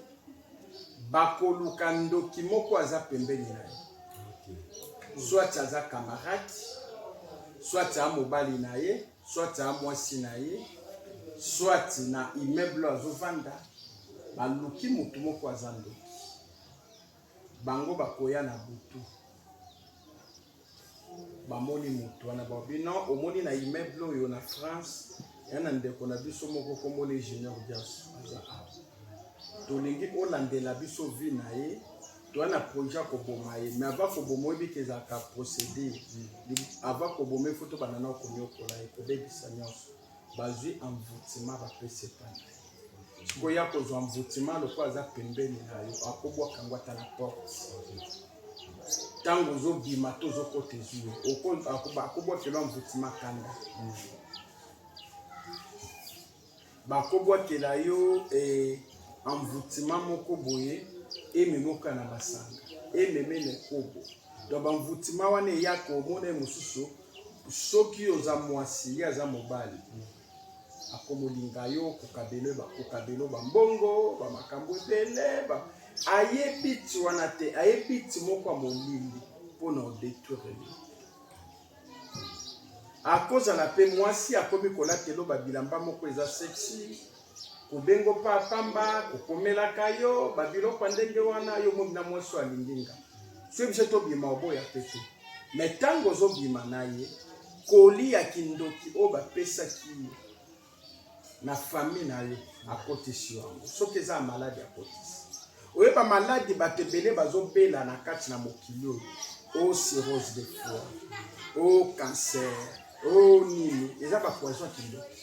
bakoluka ndoki moko aza pembeni na ye, soit aza camarade, soit aza mobali na ye, soit aza mwasi na ye, soit na immeuble azovanda. Baluki motu moko aza ndoki, bango bakoya na butu, bamoni motu wana, balobi non, omoni na immeuble oyo na France ya na ndeko na biso moko komoni Junior Dias aza awa, tolingi olandela biso vie na ye, toza na projet ya koboma ye, mais avant koboma, oyebi ke ezalaka procédure, avant koboma ifo tobanda na konyokola ye, kobebisa nyonso. Bazwi envoûtement, bapesi epai na ye. Sikoyo ya kozwa envoûtement, lokola aza pembeni na yo, akobwaka yango ata na porte ntango ozobima to ozokota, ezwi yo, akobwakela envoûtement kanda, bakobwakela yo envoûtement moko boye ememoka na masanga, ememe na ekobo. Donc banvoûtement wana eyaka, omona ye mosusu, soki oza mwasi, ye aza mobali, akomolinga yo, kokabelo, bakokabelo bambongo, bamakambo ebele ba... ayebi ti wana te, ayebi ti moko ya molili mpona odétruire yo. Akozala mpe mwasi, akomi kolatelo babilamba moko eza sexy, kobengo pa pamba, kokomelaka yo babiloko ya ndenge wana. Yo momi na mwasi oyo alingi nga, soki biso tobima, oboya pe te, me ntango ozobima na ye, koli ya kindoki oyo bapesaki ye na famille na yo, akotisi yo yango. Soki eza ya maladi, akotisi. Oyeba maladi bato ebele bazobela na kati na mokili oyo, o cirrhose de foie, o cancer, o nini, eza bapoison ya kindoki.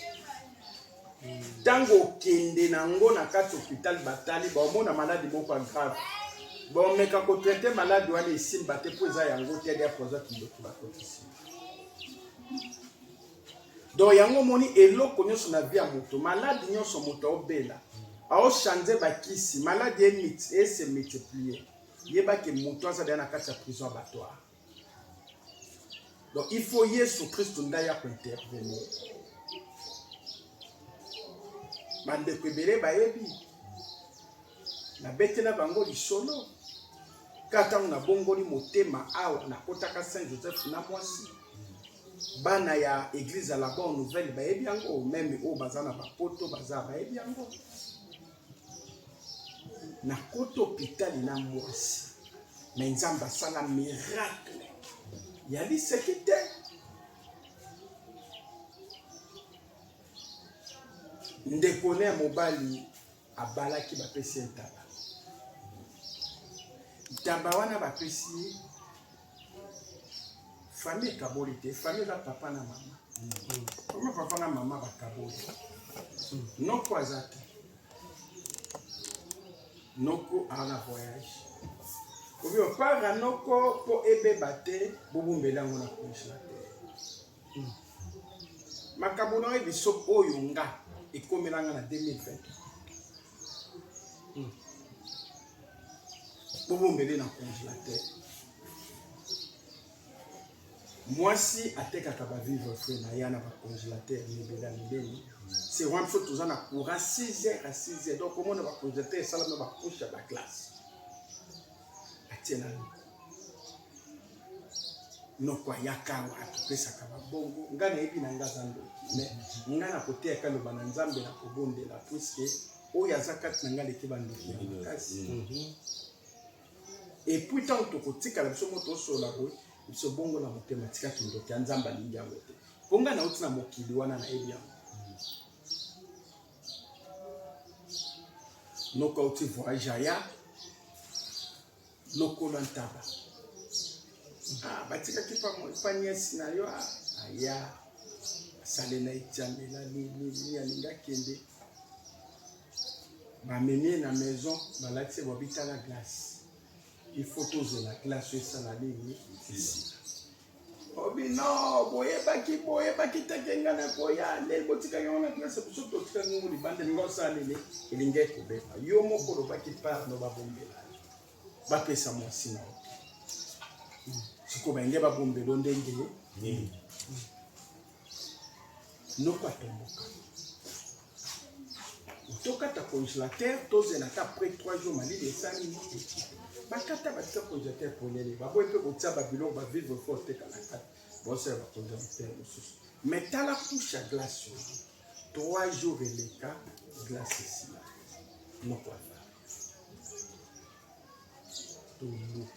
Ntango okende nango na kati hôpital, batali, baomona maladi moko ya grave, baomeka kotraite maladi wana, esimba te mpo eza yango te, ya poison kindoki bakotisi. Donc yango omoni eloko nyonso na vie ya moto, malade nyonso moto aobela, aochange bakisi, malade ese multiplier. Yeba ke moto aza deja na kati ya prison abattoir. Donc il faut Yesu Kristo nde aya kointervenir. Bandeko ebele bayebi, nabetela bango lisolo kaka ntango nabongoli motema awa nakotaka Saint Joseph na mwasi bana ya eglise ya la bonne nouvelle bayebi yango meme oyo baza na bapoto baza bayebi yango nakota hôpital na mwasi me nzambe asala miracle ya liseki te ndeko ne ya mobali abalaki bapesi ye ntaba ntaba wana bapesi ye famille ekaboli te famille eza papa na mama koma papa na mama bakaboli noko aza te noko aza na voyage obi opara noko mpo ebeba te bobombela yango na congélateur makambo na oyebi biso oyo nga ekomela nga na 2023 hmm. bobombele na congélateur mwasi atekaka bavivre frais na ya na bacongélateur mibele ya minene c'est wana biso toza na courant 6 heures à 6 heures donc omona bacongélateur esalama bacouche ya baclasse atie na noko ayaka awa atopesaka babongo ngai nayebi na ngai aza ndoki mais ngai nakoteyaka loba na nzambe nakobondela puiske oyo aza kati na ngai aleki bandoki ya makasi mhm. epuis ntango tokotikala biso mo tosolola boye biso bongo na motema tika kindoki ya nzambe alingi yango te mpo ngai nauti na mokili wana nayebi yango noko auti voyage aya Lokolo ya ntaba. Ah, batikaki pa nièce na yo ah, aya asale na etiamela nini alingi akende bamemi ye na maison balakisi ye babitala glace il faut tozela glace esala nini esila Obi no, boyebaki boyebaki te ke nga nakoya nde botikaki yango na classe biso totikaki yango libanda elingi osala nini elingi ekobeba yo moko olobaki part no babombela bapesa mwasi na yo sikoyo balingi babombelo ndenge nini noko atomboka tokata congélateur tozela ata après 3 jours malili esali bakata batika congélateur polele baboyi mpe kotia babiloko bavivre fo oteka na kati bosala bacongélateur mosusu mais tala couche ya glace wana 3 jours eleka glace esila noko aza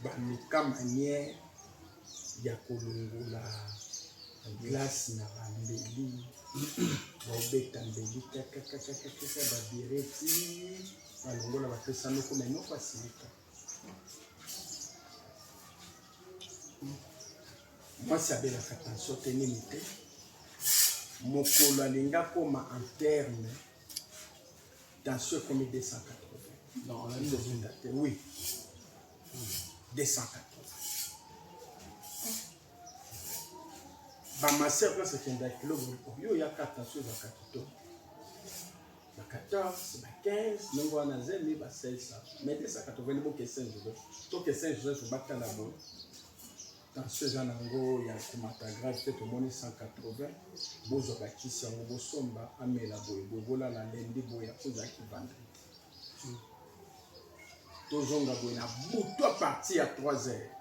baluka manière ya kolongola glace na bambeli baobeta mbeli kakakakakaka babireti balongola bapesa noko me noko asilika mwasi abelaka tension te nini te mokolo alingi akoma en terme tension ekomi 280 non te oui 280 bamaseur place akenda kilo yo oyaka tension ezalaka kitoko ba 14 ba 15 ndenge wana zemi ba 16 mais 280 boke saint joseph toke saint joseph batala boye tension eza nango ya komata grave te tomoni 180 bozwa bakisi yango bosomba amela boye boye bolala lendi boye akozalaki vendredi tozonga boye na butu a partir ya 3 heures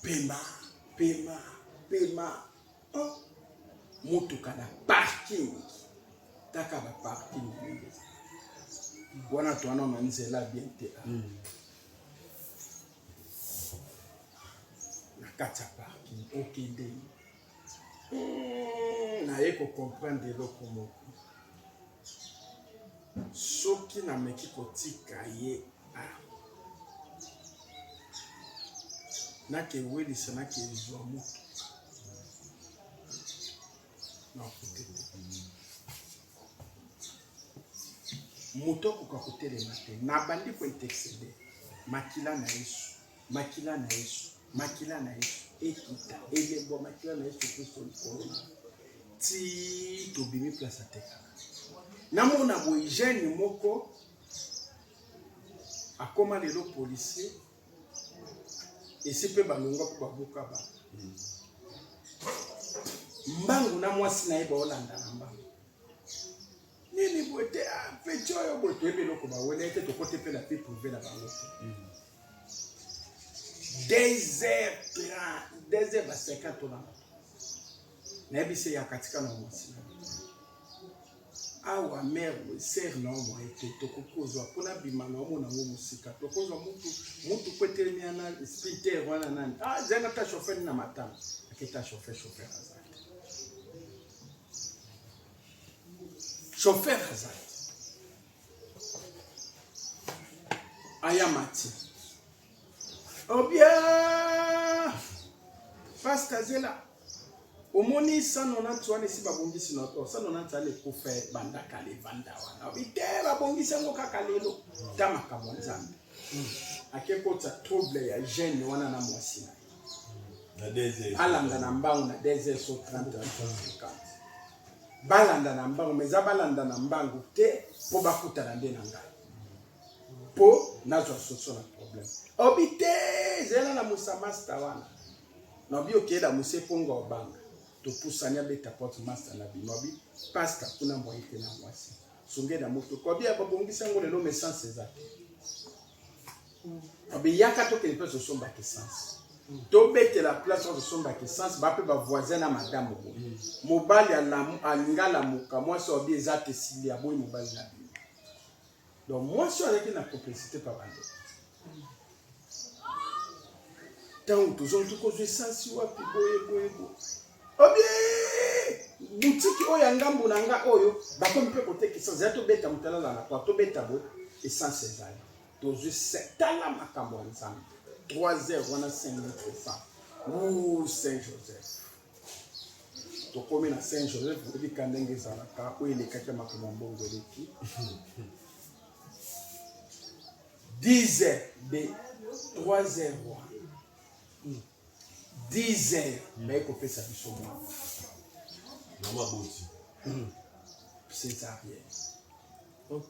pema pema pema oh. motuka na parking taka ba parking ndenge wana towana na nzela bien te mm. na kati ya parking okende Naye ko comprendre eloko moko soki nameki kotika ye ah. Nakewelisa nakezwa motuka nakote te moto akoka kotelema te nabandi kointercede makila na Yesu makila na Yesu makila na Yesu. Ekita elembo ya makila na Yesu Kristo likolo na ti tobimi place atekaka. Namona boye jeune moko akoma lelo policier esi mpe balongwa mpo babuka ba mbangu na mwasi na ye baolanda na mbangu nini boye te ah, peti oyo boye toyebi eloko bawela ye te tokote mpe na vie prive na bango te 2h30 2h ba 50 tolanda nayebisi ye akatika na mwasi na awa mare sere na yo moye te tokoki kozwa mpo nabima na omona yango mosika tokozwa mutu mutu po etelemi wana sprinter wana nani ah zenga ta chauffeur na matama aketa chauffeur chauffeur aza te chauffeur aza te aya mati obia pasta zela omoni 190 wana esi babongisi na to 190 wana ekufa ebanda kala evanda wana obi te babongisi yango kaka lelo ta makambo ya nzambe ake kotisa trouble ya jeune wana na mwasi na ye alanda na mbangu na 2 so 30 50 balanda na mbangu mais eza balanda na mbangu te mpo bakutana nde na ngai mpo nazwa soso na problème obi te zela na musamasta wana nabi okeyela muse mpo nga obanga topusani abeta porte masta na bino abi pasta kuna moye te na mwasi songe na motuka obi babongisi yango lelo mais essence eza te obi yaka tokende mpe tosombaka essence tobetela place oyo tosombaka essence ba mpe bavoisin na madame boye mobali alinga alamuka mwasi obi eza te sili aboyi mobali na bino Donc mwasi oyo azalaki na complicité pa bandeko. Ntango tozongi tokozwa esansi wapi boye boye boye. Obie butiki oyo ya ngambo na nga oyo bakomi mpe koteka esansi ya tobeta moto alala na kwa tobeta boye esansi ezali tozwi tala makambo ya nzambe 3 heures wana 5 litre essence ou saint joseph tokomi na saint joseph oyebi ka ndenge ezalaka oyo elekaki ya makambo ya mbongo eleki 10 heures de 3 heures wana 10 heures baye kopesa biso mwana mama boti césarienne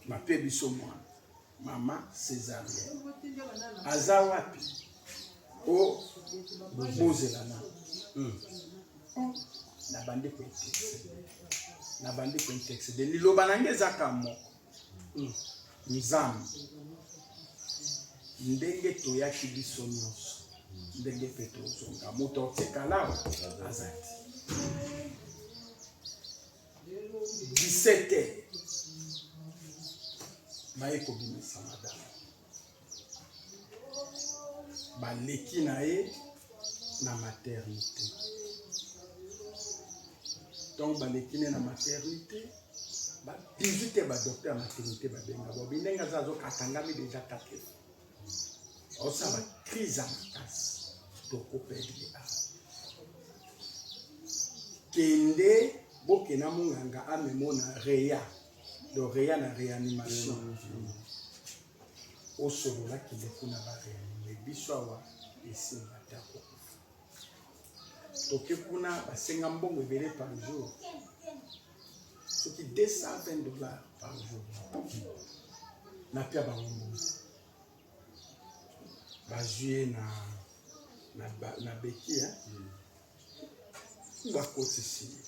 bape biso mwana Mama cesarienne aza wapi? O bozela na hmm. Nabandi ko intercede, nabandi ko intercede, liloba na ngai eza kaka moko hmm. Nzambe, ndenge toyaki biso nyonso, ndenge mpe tozonga, moto akotikala awa aza te. 17 heures baye kobimisa madame baleki na ye na maternité ntango baleki ne na maternité ba 18 heures badocteur ya maternité babenga bobi ndenge aza azokakangami deja 4 osala crise ya makasi tokoperdre awa kende bokenda monganga amemo na rea do rea na réanimation osolola kende kuna bareanime biso awa esimba te akokufa toke kuna basenga mbongo ebele par jour soki 220 dollars par jour napia bango mbongo bazwi ye na, na, na beki eh? mm. bakotisi ye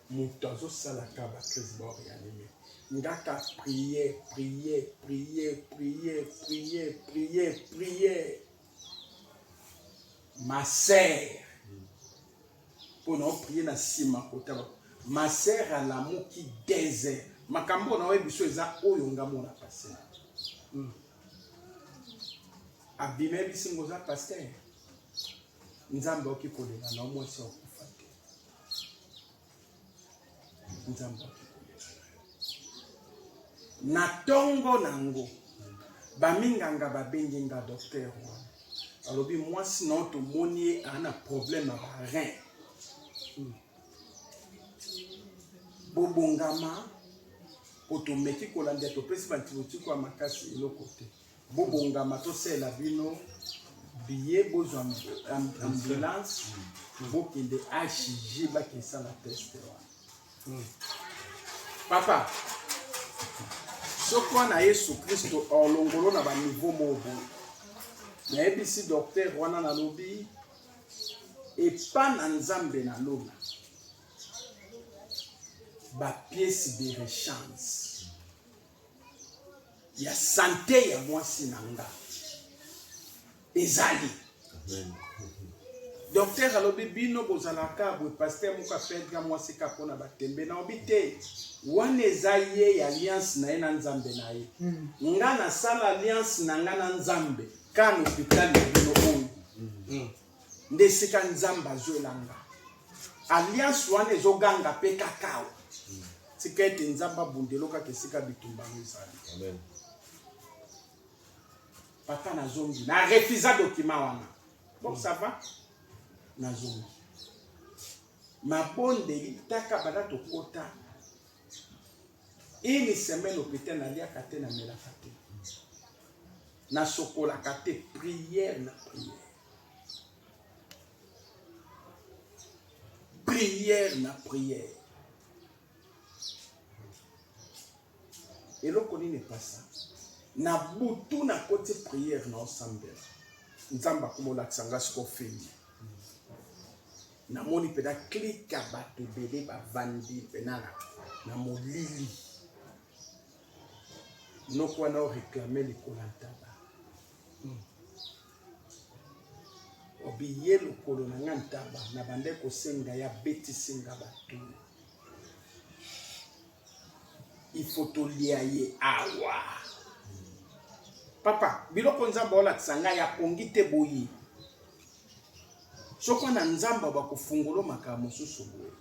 moto azosalaka bacrise baoreanime ngaka priere priere priere priere priere priere priere ma sœur mpo na oprie na nsima kota ma sœur alamuki 2 heures makambo oyo naoyebi biso eza oyo nga mona pase hmm. abima yebisi ngo oza paster nzambe aoki kolela na mwasi akufa te nzambe aoki kolela na ntongo na yango baminganga babengi nga docteur wana alobi mwasi na yo tomoni ye aa na problème ya barein hmm. bobongama po tomeki kolanda topesi baantibotiko ya makasi eloko te bobongama tosalela bino Billet bozwa ambulance bokende HG bakesala test wana. Papa, soki wana Yesu Kristo olongolo na ba niveau moko boye. Nayebisi docteur wana nalobi epa na Nzambe na lola ba pièces de rechange ya sante ya mwasi na nga ezali. Docteur alobi bino bozalaka boye, pasteur moko aperdre mwasi ka mpona batembe na obi te, wana eza ye ya alliance na ye na Nzambe na ye. Nga nasala alliance na nga na Nzambe ka na hôpital na bino oyo nde esika Nzambe azwela nga alliance wana ezoganga mpe kakao. Tika ete Nzambe abundelo kaka esika bitumba ngo ezali. Amen. Papa nazongi na refusa document wana. Bon, ça va, nazongi mabondeli taka banda tokota une semaine hôpital, naliaka te, namelaka te, nasokolaka te, prière na prière, prière na prière. Eloko nini epasa na butu, nakoti prière na osambela, Nzambe akomolakisa nga siko filme. Namoni mpena klika bato ebele bavandi mpena na molili noko wana oreklame likolo ya ntaba. Obiye lokolo na nga ntaba na bande kosenga ya betisi nga bato, il faut tolia ye awa. Papa, biloko Nzambe olakisa ngai ya pongi te boye, soki wana Nzambe bakofungolo makambo mosusu boye.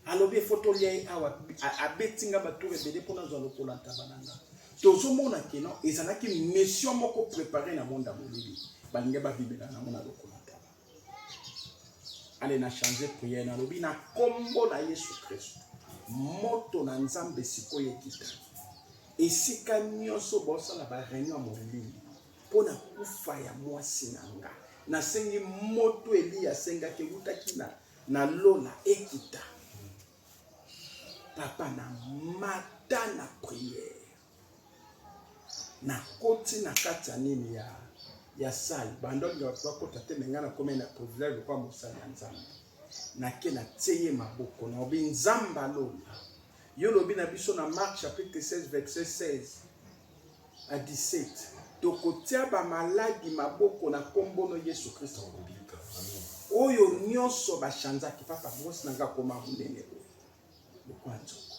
Alobi efo tolia ye awa, abeti nga batour ebele mpo nazwa lokola ntaba na nga. Tozomona keno ezalaki mission moko prépare na monde ya molili, balingi babimela nango na lokola ntaba. Ale na change prière, nalobi na kombo na Yesu Kristo, moto na Nzambe sikoyo ekita esika nyonso bosala ba réunion ya molili mpo na kufa ya mwasi na nga. Nasengi moto Eliya asengaki ewutaki na lola ekita. Papa, na mata na prière, nakoti na kati ya nini ya salle, bando alinga bato bakota te, me ngai nakomi na privilège lokola mosali ya Nzambe. Nake natie ye maboko, naobi Nzambe alola yo lobi na biso na Marc chapitre 16 verset 16 à 17, tokotia bamaladi maboko na kombo no Yesu Kristo akobika. Oyo nyonso bashanzaki. Papa, mwasi na nga akoma monene boye lokola nzoko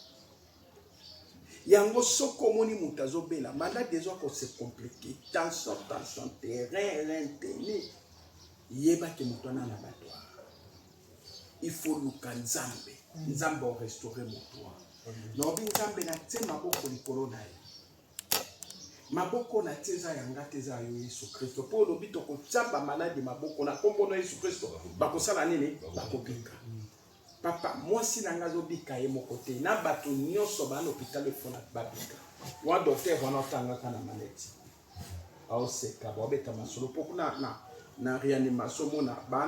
yango. Soki omoni moto azobela maladi ezwa kose compliquer, tension tension te, rein rein te, ni yebaki moto wana na bato, il faut luka Nzambe. Nzambe orestaure moto wana. Naobi Nzambe, natie maboko likolo na ye, maboko natie eza ya nga te, eza ya yo Yesu Kristo, mpo olobi tokotia bamaladi maboko na nkombo na Yesu Kristo, bakosala nini? Bakobika. Papa, mwasi na nga azobika ye moko te, na bato nyonso baa na hôpital efona babika. Wa docteur wana otangaka na maneti, aoseka, baobeta masolo mpo kuna na réanimation omona baa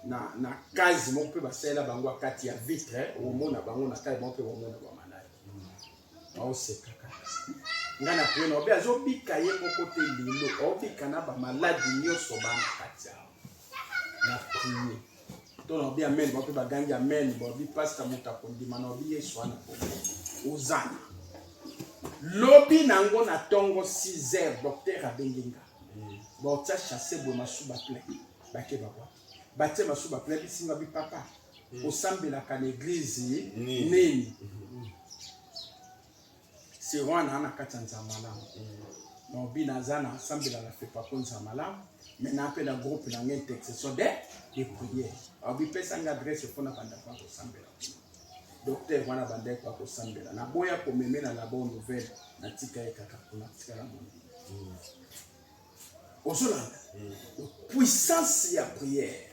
na case moko mpe basalela bango ya kati ya vitre, omona bango na kati, bango mpe bamona bamaladi, aoseka kaka. Ngai na prier na obe azobika ye moko te lelo, aobika na bamaladi nyonso baa na kati awa. Na prier to na obi amen, bango mpe bagangi amen. Baobi pasteur, moto akondima na obi Yesu wana po ozana. Lobi nango na ntongo 6 heures, docteur abengi nga, baotia chasse boye, masuba plein, bake babwaki, batie masuba plein. Bisinga bi papa, osambelaka na église nini? Se wana na kati ya Nzambe malamu naobi naza na asambela na FEPACO Nzambe malamu, mais na mpe na groupe na ngai intercession de prière. Aobi pesa nga adresse mpona banda kwa kosambela kuna. Docteur wana bandaki kwa kosambela, naboya komeme na la bonne nouvelle, natika ye kaka kuna, tikala mondimi. Ozolanda puissance ya prière.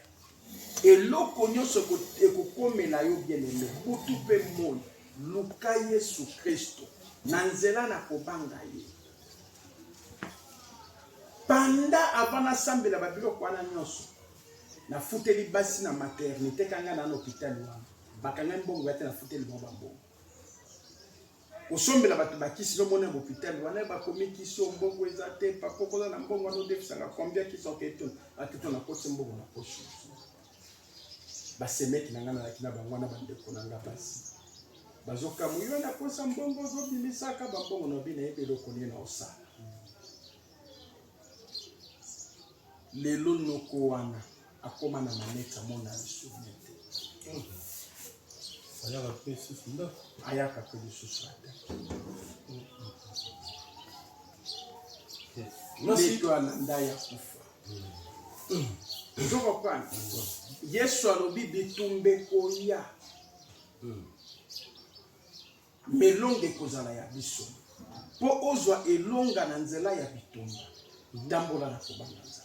Eloko nyonso ekokomela yo, bien aimé, butu mpe moi, luka Yesu Kristo na nzela na kobanga ye. Banda avant nasambela ba biloko wana nyonso, nafuteli basi na maternité kanga na hôpital wana. Bakangaki mbongo ya te, nafuteli bango ba mbongo. Kosombela bato bakisi nomona ya hôpital wana bakomi kisi oyo mbongo eza te, papa okoza na mbongo wana odefisaka combien kisi oketo aketo nakotisi mbongo na poche. Basemeki na ngai nazalaki na bango wana bandeko na ngai basi bazokamwa yo na posa mbongo ozobimisaka bambongo na bino nayebi eloko nini na osala. Lelo noko wana akoma na maneti amona lisusu bien te. Ayaka mpe lisusu ndako. Ayaka mpe lisusu ata. Leto alanda ya kufa. Ozo comprendre? Yesu alobi bitumba ekoya. Melonga ekozala ya biso. Mpo ozwa elonga na nzela ya bitumba, tambola na kobanga Nzambe.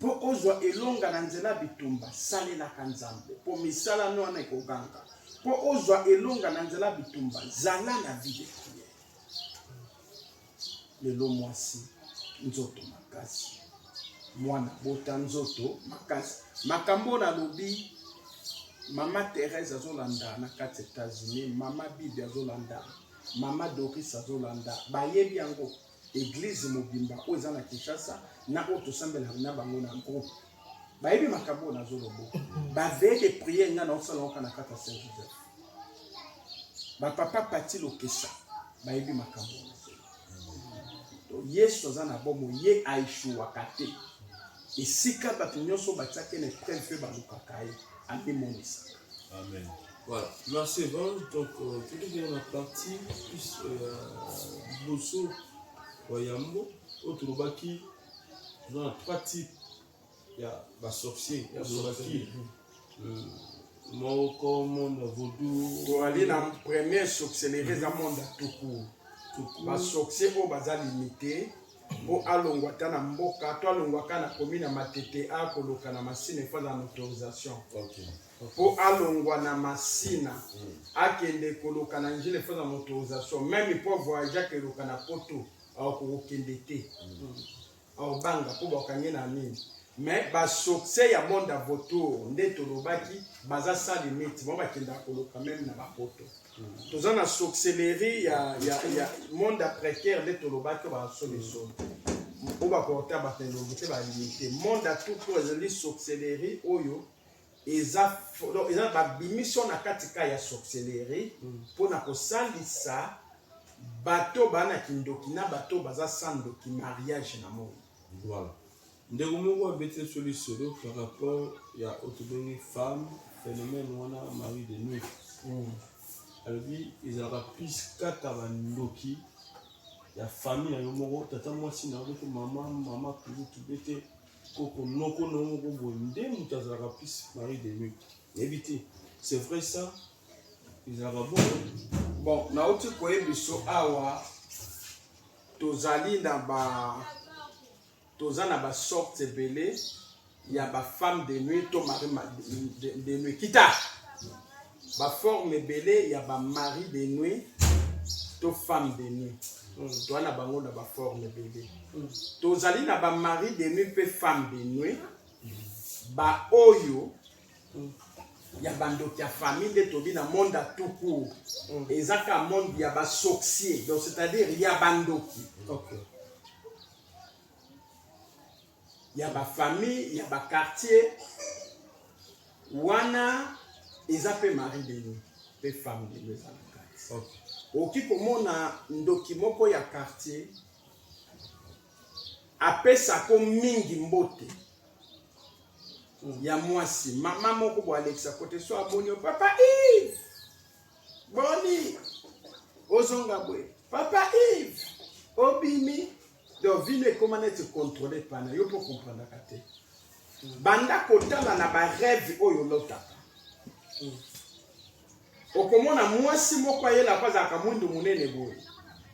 Mpo ozwa elonga na nzela ya bitumba, salelaka Nzambe, mpo misala no wana ekoganga. Mpo ozwa elonga na nzela ya bitumba, zala na vie de prière. Lelo mwasi nzoto makasi, mwana bota nzoto makasi. Makambo oyo nalobi, mama Therèse azolanda na kati ya États-Unis, mama Bibi azolanda, mama Doris azolanda, bayebi yango. Eglise mobimba oyo eza na Kinshasa na oyo tosambelaka na bango na groupe bayebi makambo oyo nazolobo. Ba veille de prière nga naosala yango kaka na kati ya Saint Joseph. Ba papa Pati Lokesa bayebi makambo oyo nazoloba. Donc Yesu aza na bomoi, ye a echouaka te. Esika bato nyonso batiaki na épreuve mpe balukaka ye, amimonisaka. Amen. Voilà, merci Evan. Donc, euh, tout est la partie plus euh, liboso wa yambo oyo tolobaki toza na trois types ya basorcier ya tolobaki euh, moko monde ya vaudou tozali na première sorcellerie eza monde ya tout court basorcier oyo baza limite mpo alongwa ata na mboka to alongwa kaka na commune ya Matete akoloka na Masina efo azala na autorisation mpo alongwa na Masina akende koloka na Njila efo azala na autorisation meme mpo avoyage akeloka na poto akokokende te akobanga mpo bakangi na nini. Mais basorcier ya monde ya vautour nde tolobaki baza sans limite, bango bakendaka koloka meme na bapoto. Toza na sorcellerie ya, ya, ya monde ya précaire nde tolobaki basolisolo oyo bakorta bato elongi te balimite. Monde ya tout court ezali sorcellerie oyo eza donc eza babimiso na kati ka ya sorcellerie mpo na kosalisa bato baa na kindoki na bato baza sans ndoki mariage na moi. Voilà. Ndeko moko abeti biso lisolo par rapport ya oyo tobengi femme phénomène wana mari de nuit. Alobi ezalaka plus kaka bandoki ya famille na yo moko, tata mwasi na yo bete, mama mama kulutu bete, koko noko na yo moko boye nde moto azalaka plus mari de nuit. Nayebi te, c'est vrai ça? Ezalaka bongo? Bon, nauti koyebiso awa tozali na ba toza na ba sorte ebele ya ba femme de nuit to mari de nuit kita ba forme ebele ya ba mari de nuit to femme de nuit. Toza na bango na ba forme ebele. Tozali na ba mari de nuit mpe femme de nuit ba oyo ya bandoki ya famille nde tobi na monde ya tout court. Eza ka monde ya ba sorcier, donc c'est-à-dire ya bandoki. Ya ba famille, ya ba quartier wana eza pe mari de nuit pe femme de nuit eza na kati. Okoki komona ndoki moko ya quartier apesako mingi mbote ya mwasi mama moko bo alekisa kote so amoni yo papa Yves boni ozonga boye papa Yves obimi donc vino ekoma neti contrôle pana yo mpo comprendaka te. Banda kotala na ba rêve oyo olotaka okomona mwasi moko ayelaka azalaka mwindu monene boye,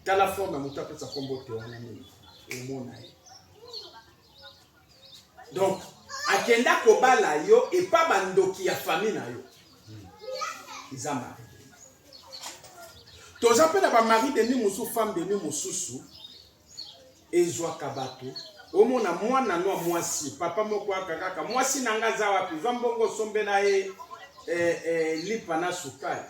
tala forme ya moto apesa kombo te wana nini omona ye. Donc akenda kobala yo epa bandoki ya famille na yo eza mari de nuit. Toza mpe na ba mari de nuit mosusu, femme de nuit mosusu. Ezwaka bato omona mwana no mwasi papa moko aka kaka mwasi na nga aza wapi zwa mbongo osombela ye eh, eh, lipa na sukali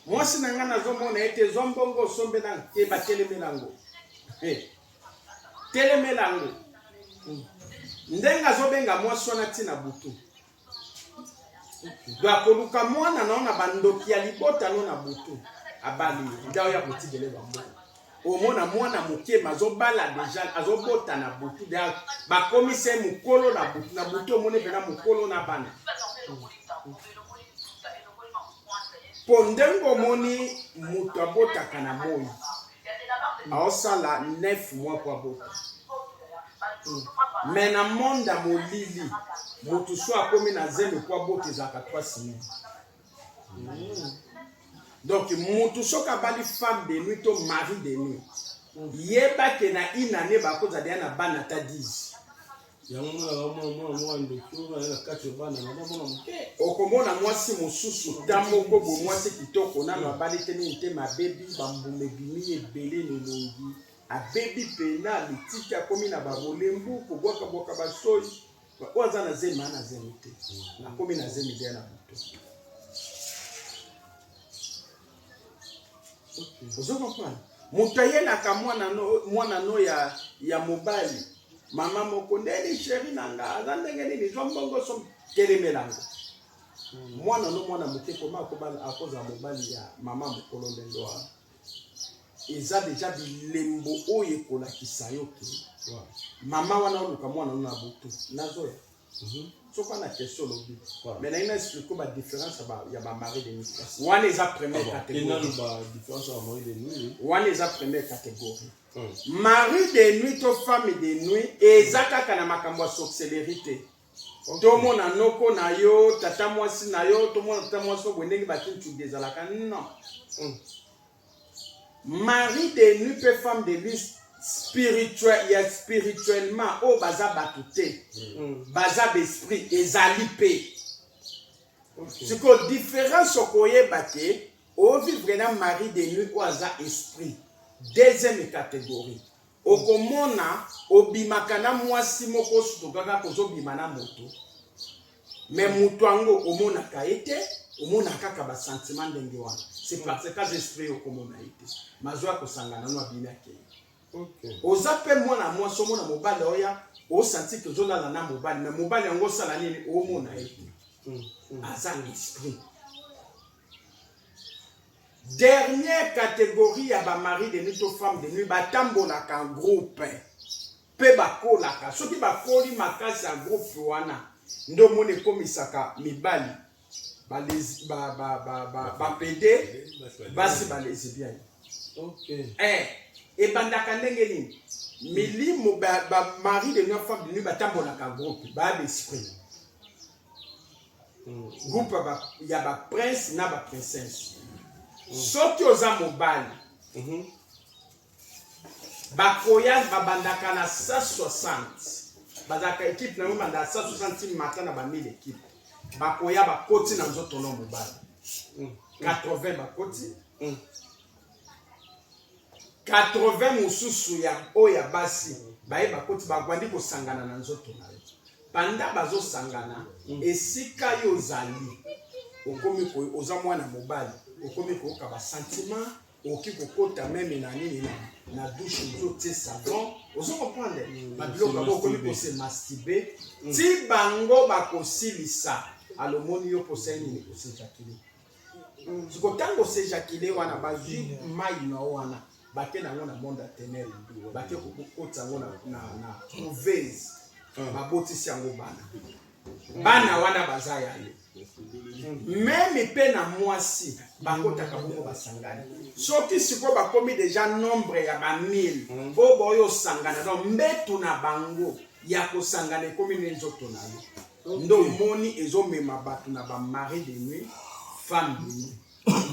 mwasi na nga nazomona ye te zwa mbongo osombela te batelemela yango eh, telemela yango ndenge azobenga mwasi wana ntina butu Donc akoluka mwana na yo na bandoki ya libota no na butu abali yo nde oya kotikele bambongo omona mwana moke azobala deja azobota na butu bakomisa ye mokolo na butu na butu omoni mpena mokolo na bana mpo ndenge omoni moto abotaka na moi aosala 9 mois mpo abota me na monde ya molili moto so akomi na zemi mpo abota ezalaka 3 semaine donc moto soki abali femme de nuit to mari de nuit yeba ke na une année bakozala deya na bana ata 10 yango monaka mwana mwana mwana ndoki oyo aza na kati ya bana na mwana moke. Okomona mwasi mosusu ta moko boye mwasi kitoko nano abali te nini te mabebi bambuma ebimi ebele na elongi abebi pena alitiki akomi na babolembu kobwakabwaka basoi oyo aza na zemi ana zemi te akomi na zemi deya na butu. Ozo comprendre? Moto ayelaka mwana no, mwana no ya, ya mobali mama moko ndeni sheri na nga aza ndenge nini zwa mbongo so telemela ngo mwana no mwana moke koma akobala akozala mobali ya mama mokolo ndenge wana eza deja bilembo oyo ekolakisa yo ke mama wana oluka mwana no na butu nazoya Soki wana question olobi mais naye na explique ba différence ya ba mari de nuit wana eza première ah catégorie wana eza première catégorie hmm. mari de nuit to femme de nuit eza kaka na makambo ya sorcellerie te tomona noko na yo tata mwasi na yo tomona tata mwasi oyo ndenge bakintude ezalaka non hmm. Mari de nuit pe femme de nuit spirituel ya spirituellement oyo baza bato te mm. baza baesprit ezali pe okay. sikoyo différence okoyeba te ovivre na mari de nuit oyo aza esprit deuxième catégorie okomona obimaka na mwasi moko osutuka kaka ozobima na moto Mais moto yango omonaka ye te, omona kaka ba sentiment ndenge wana. C'est parce que aza esprit okomona ye te. Mazo ya kosangana no abimi akei. Okay. Oza pe mwana mwasi omona mobali oya osanti ke ozolala na mobali mais mobali yango osala nini omona ye te. Aza esprit. Dernière catégorie ya ba mari de nuit to femme de nuit batambolaka en groupe. Pe bakolaka soki bakoli makasi ya groupe wana nde omoni ekomisaka mibali ba ba ba ba ba ba pede basi ba lesbienne. Okay. Eh, ebandaka ndenge nini? Milimo ba, ba mari de nuit femme de nuit batambolaka groupe ba d'esprit. Groupe ya ba, ya ba prince na ba princesse. Soki oza mobali mm -hmm. Bakoya babandaka na 160 bazalaka ekipe na yango ebanda 160 ti mata na ba 1000 ekipe bakoya bakoti na nzoto no mobali 80 bakoti 80 mosusu ya oyo ya basi baye bakoti bagwandi kosangana na nzoto na yo banda bazosangana esika yo ozali okomi oza mwana mobali okomi koyoka basentiment okoki kokota meme na nini na, na douche ozotie savon ozo comprendre mm, babiloko yango okomi kose masturbe mm. ti bango bakosilisa alomoni yo mposa ye nini osejakile mm. siko ntango osejakile wana bazwi mai na yo wana bake na yango na monde ya tenebre bake kokotisa yango na, na, na couveuse babotisi yango bana bana wana baza ya yo meme mpe na mwasi bakotaka bongo basangani soki sikoyo bakomi deja nombre ya ba 1000 mm. oyo baoyo osangana donc mbetu na bango ya kosangana ekomi nde nzoto na yo nde omoni ezomema bato na ba mari de nuit femme de nuit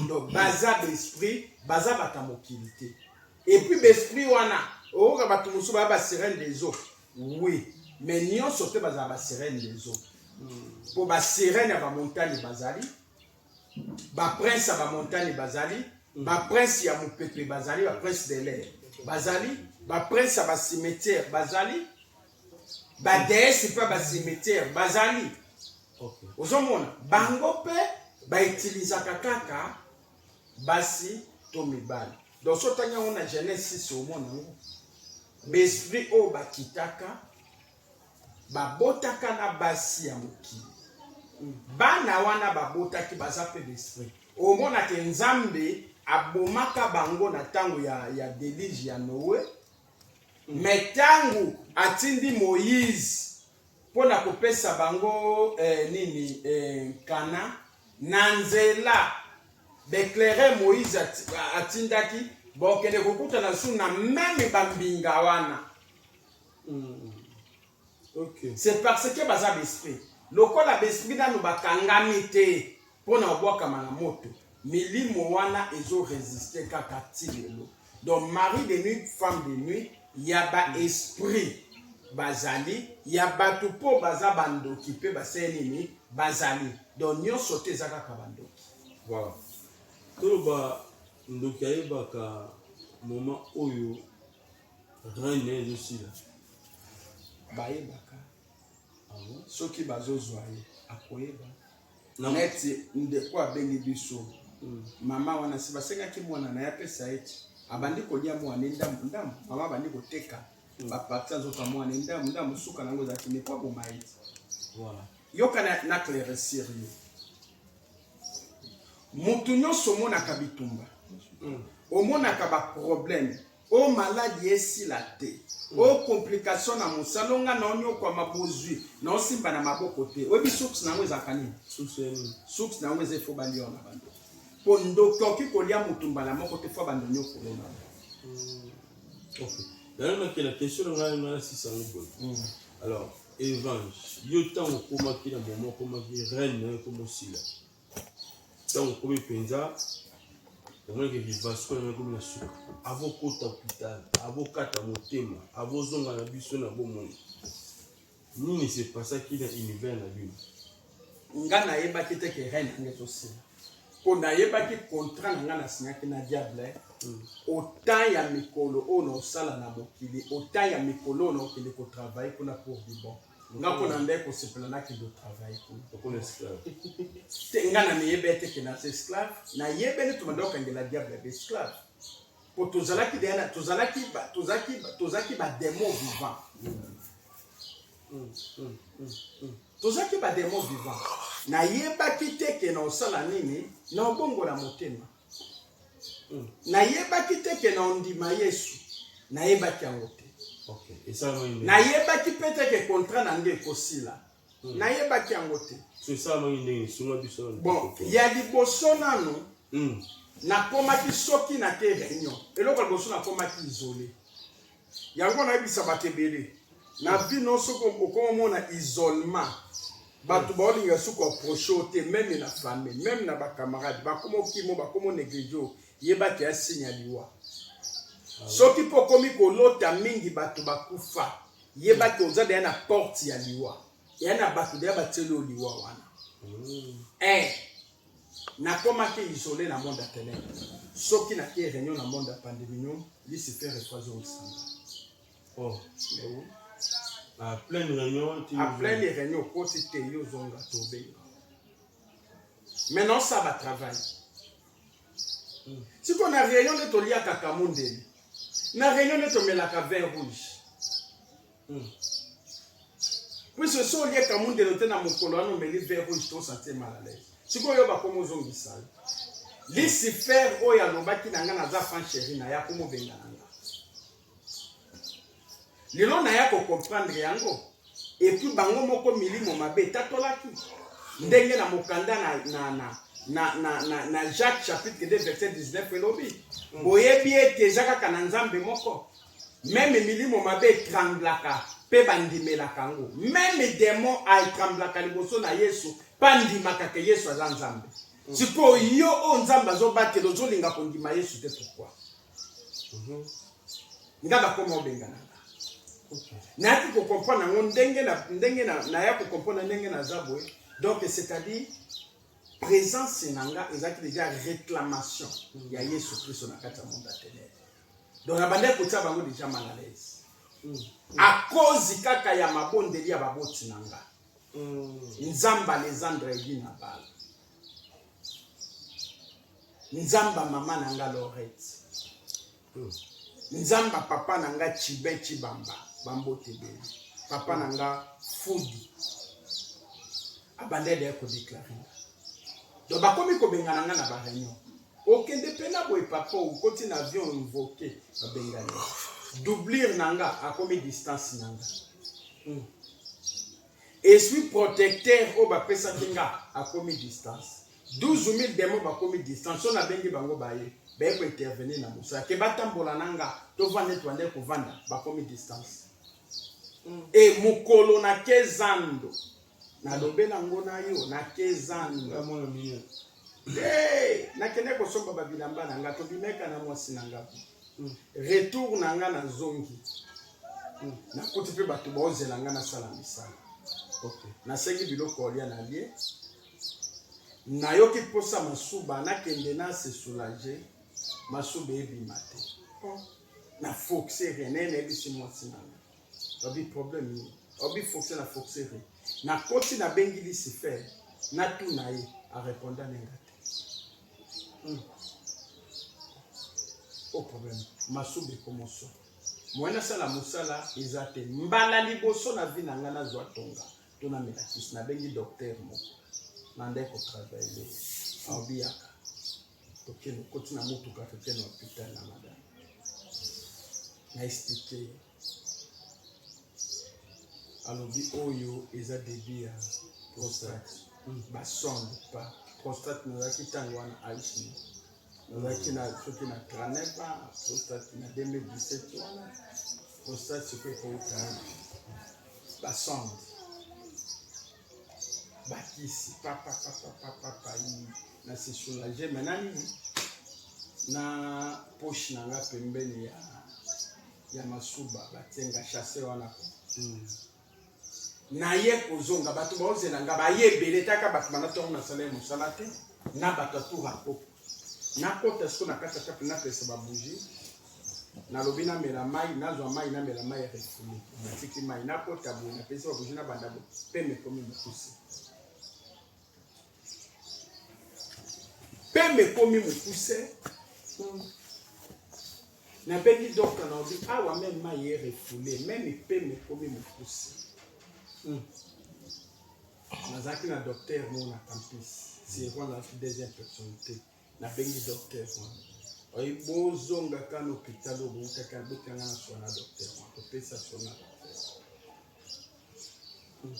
donc baza baesprit baza bato ya mokili te epuis baesprit wana oyoka bato mosusu baya ba sirene des eaux Oui, mais nyonso te bazala ba sirène des eaux. Po ba sirène ya ba montagne bazali, ba prince ya ba montagne bazali, ba prince ya mopepe bazali, ba prince de l'air bazali. Ba prince ya ba cimetière bazali, ba déesse mpe ba cimetière bazali. Okay. Ozomona bango mpe bautilisaka kaka basi to mibali. Donc so otangi yango na Genèse 6 omona yango baesprit oyo bakitaka babotaka na basi ya mokili. Bana wana babotaki baza mpe baesprit. Omona ke Nzambe abomaka bango na tango ya, ya deluge ya Noe, mais tango atindi Moïse mpo na kopesa bango eh, nini eh, nkana na nzela baeclaire Moïse atindaki bokende kokutana su na meme bambinga wana. Okay. C'est parce que baza baesprit. Lokola baesprit nanu bakangami te mpo na kobwakama na moto, milimo wana ezo résister kaka ti lelo. Donc mari de nuit, femme de nuit ya ba esprit bazali ya bato mpo baza bandoki mpe basali nini bazali. Donc nyonso te eza kaka bandoki. Voilà. Toloba ndoki ayebaka moment oyo Règne ezosila. Bayebaka. Ah bon? Soki bazozwa ye akoyeba. Na Neti ndeko abengi biso mama wana si basengaki mwana na ye apesa ye ti abandi kolia mwana ye ndambu ndambu, mama abandi koteka baparti ya nzoto ya mwana ye ndambu ndambu, suka na yango ezalaki nde po aboma ye ti. Voilà. Yoka na, na clairecir yo. Moto nyonso omonaka bitumba, omonaka baproblème, o maladi esila te, o complication na mosala, o nga na onyokwama bozwi na osimba na maboko te. Oyebi source na yango ezalaka nini? Source ya nini? Source na yango eza ifo balia na bandoki, po ndoki okoki kolia motu mbala moko te, fo bando nyokolo na Ok. Yango nakela question na ngai ngai nasisa yango boye. Alors, Evange, yo ntango okomaki na moment okomaki reine na yo ekoma osila. Ntango okomi mpenza omonaki vivasco na ekomi na suka. Avant okota hôpital, avant okata motema, avant ozonga na biso na bomoi. Nini se passaki na univers na bino? Nga nayebaki te ke reine nanga ezosila, mpo nayebaki contrat na nga nasignaki na diable autant ya mikolo oyo naosala na mokili, autant ya mikolo oyo naokende kotravaille kuna pour du bon. Nga mpo na nde kosepela nakende kotravaille kuna. Okomi esclave. Te, nga na miyebeli te ke naza esclave, nayebeli tobanda kokangela diable ya baesclave, po tozalaki deya na tozalaki ba- tozalaki tozalaki bademo vivant, tozalaki bademo vivant. Nayebaki te ke na osala nini, na obongola motema. Nayebaki te ke na ondima Yesu, nayebaki yango te. Ok. Esalamaki ndenge. Nayebaki mpe te ke contrat na nge ekosila, nayebaki yango te. So esalamaki ndenge sunga biso nanu. Bon, ya liboso nanu nakomaki soki nake réunion, eloko ya liboso nakomaki isole. Yango nayebisa bato ebele na bino, soki okomomona isolement, bato baolinga soki koapproche yo te, meme na famille, meme na bacamarade, bakoma okimo, bakoma onéglige yo, yebaki ya signe ya liwa. Soki mpo okomi kolota mingi bato bakufa, yebaki oza deya na porte ya liwa, eya na bato deya batieli yo liwa wana. Eh, nakomaki isole na monde ya ténèbres. Soki nake réunion na monde ya pandemonium, Lucifer efo azongisanga. Oh. À pleine réunion, tu À pleine réunion, okoti te, yo ozonga tobenga. Maintenant ça va travail. Sikoyo na réunion nde toliaka kamundele, na réunion nde tomelaka vin rouge. Puisque so olie kamundele te na mokolo wana omeli vin rouge, tosentir mal à l'aise. Sikoyo yo bakoma ozongisa yo. Lucifer oyo alobaki na nga naza fan chéri na ye akoma obenga na nga. Lelo naya kocomprendre yango. Et puis bango moko milimo mabe etatolaki ndenge na mokanda na, na, na, na, na, na, na Jacques chapitre 2 verset 19 elobi, boyebi ete eza kaka na Nzambe moko, meme milimo mabe etramblaka mpe bandimelaka yango. Meme demon aetramblaka liboso na Yesu mpe andimaka ke Yesu aza Nzambe. Sikoyo yo oyo Nzambe azobatela ozolinga kondima Yesu te, pourquoi? Nga bakoma obengana nga, nayaki kocomprendre yango ndenge na ndenge na naya kocomprendre ndenge naza boye. Donc c'est-à-dire présence na nga ezalaki déjà réclamation ya Yesu Kristo na kati ya monde ya ténèbres. Donc nabandaki kotia bango deja mal à l'aise à cause kaka ya mabondeli ya baboti na nga. Nzambe Alexandre Egi na bala. Nzambe mama na nga Lorette. Nzambe papa na nga Chibin Chibamba bambote ebele. Papa na nga Fudi. Abandaki deya kodeklare nga. Donc bakomi kobengana nga na ba réunion. Okende pena boye papa okoti na avion invoqué babengani. Doublure na nga akomi distance na nga. Esprit protecteur oyo bapesaki nga akomi distance. 12000 demons bakomi distance so nabengi bango baye baye kointervenir na mosala ke batambola na nga tovanda ete bande kovanda bakomi distance. E mokolo na ke zando nalobela ngo na yo na ke zando hey, nakende kosomba babilamba na nga tobimeka na mwasi na nga retour na nga nazongi nakuti mpe bato baozela nga nasala misala. Nasengi biloko olia na lie, nayoki mposa masuba, nakende na se soulager, masuba ebima te. Na foxe rien, naye nayebisi mwasi na nga obi problème nini, obi foxe na foxe rien. Nakoti nabengi Lucifer, natuna ye, areponda nenga te. O problème masuba ekomoso moye nasala mosala eza te. Mbala liboso na vie na ngai nazwa tonga to namela kisi, nabengi docteur moko na nde kotravaille aobiyaka tokende okoti na motuka tokende na hôpital na madame na explike ye, alobi oyo eza début ya prostate, basonde pa prostate. Nazalaki ntango wana aishni, nazalaki na soki na 39 ans, prostate na 2017 wana prostate soki ekouta basonde bakisi papapapapapa na se soulage. Me na nini na poche na nga pembeni ya masuba batienga chasse wana. Naye kozonga, bato baozela nga baye ebele taka bato banda ntongo nasala ye mosala te na bato ya tour akoko. Nakota siko na kati ya kape, napesa babougie, nalobi namela mai, nazwa mai, namela mai ya refoulé. Natiki mai, nakota boye, napesi babougie, nabanda boye, peme ekomi mokuse, peme ekomi mokuse. Nabengi docteur, nalobi awa même mai ye refoulé, même peme ekomi mokuse. Nazalaki na docteur moko na campus sirwa, nazalaki deuxième personnalité. Nabengi docteur wana oyi bozonga ka na hôpital oyo boutaka, botikanga na swa na docteur wana, topesa swa na docteur.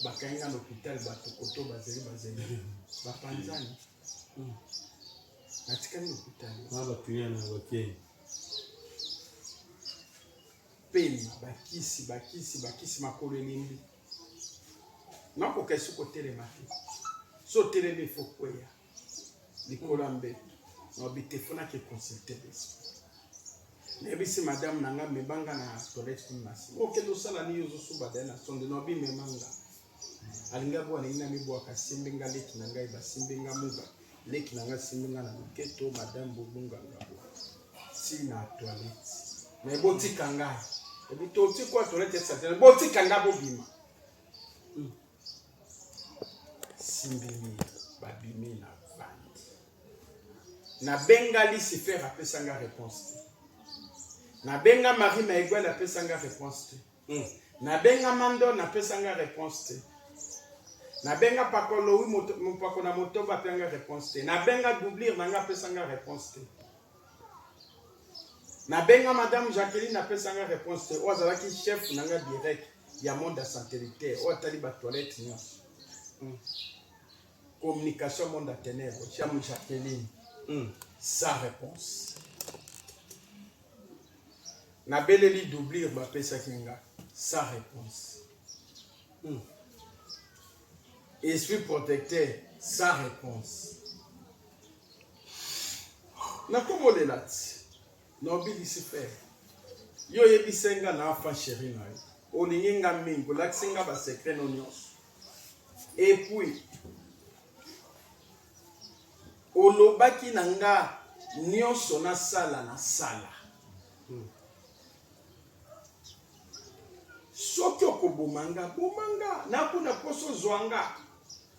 Bakangi nga na hôpital, bato koto bazeli bazeli bapanzani, natikali na hôpital. Na baclient na bakei. Pema bakisi bakisi bakisi, makolo elembi, nakoka esi kotelema te. So otelemi efo kweya likolo ya mbeto. Naobi te, fo nake consulte l'esprit. Nayebisi madame na nga mebanga na toilette kuna na nsima. Okende osala nini? Ozosuba daye na sonde. Naobi memanga, alingi abwa, alingi na mibwaka, asimbi nga leki na ngai, basimbi nga muga leki na ngai, asimbi nga na loketo, madame bobunganga bo ti na toilette. Me botika ngai, ebi totikwa toilette esatene, botika ngai bobima. Simbi mire, babimi na vandi. Nabenga Lucifer, apesa nga réponse te. Nabenga Marie Maigwel, apesa nga réponse te. Nabenga Mandon, apesa nga réponse te. Nabenga Pakolowi mopako na motoba, apesa nga réponse te. Nabenga doublure na nga, apesa nga réponse te. Nabenga madame Jacqueline, apesa nga réponse te, oyo azalaki chef na nga direct ya monde ya satellitaire, oyo atali batoilette nyonso, communication monde ya ténèbre. Madame Jacqueline, sans réponse. Nabeleli doublure bapesaki nga, sans réponse. Esprit protecteur, sans réponse. Nakomolela ti naobi Lucifer, yo oyebisa nga na enfant chéri na yo, olingi nga mingi, olakisi nga basecret no nyonso, et puis olobaki na nga nyonso nasala nasala. Soki okoboma nga, boma nga. Na kuna poso ozwa nga.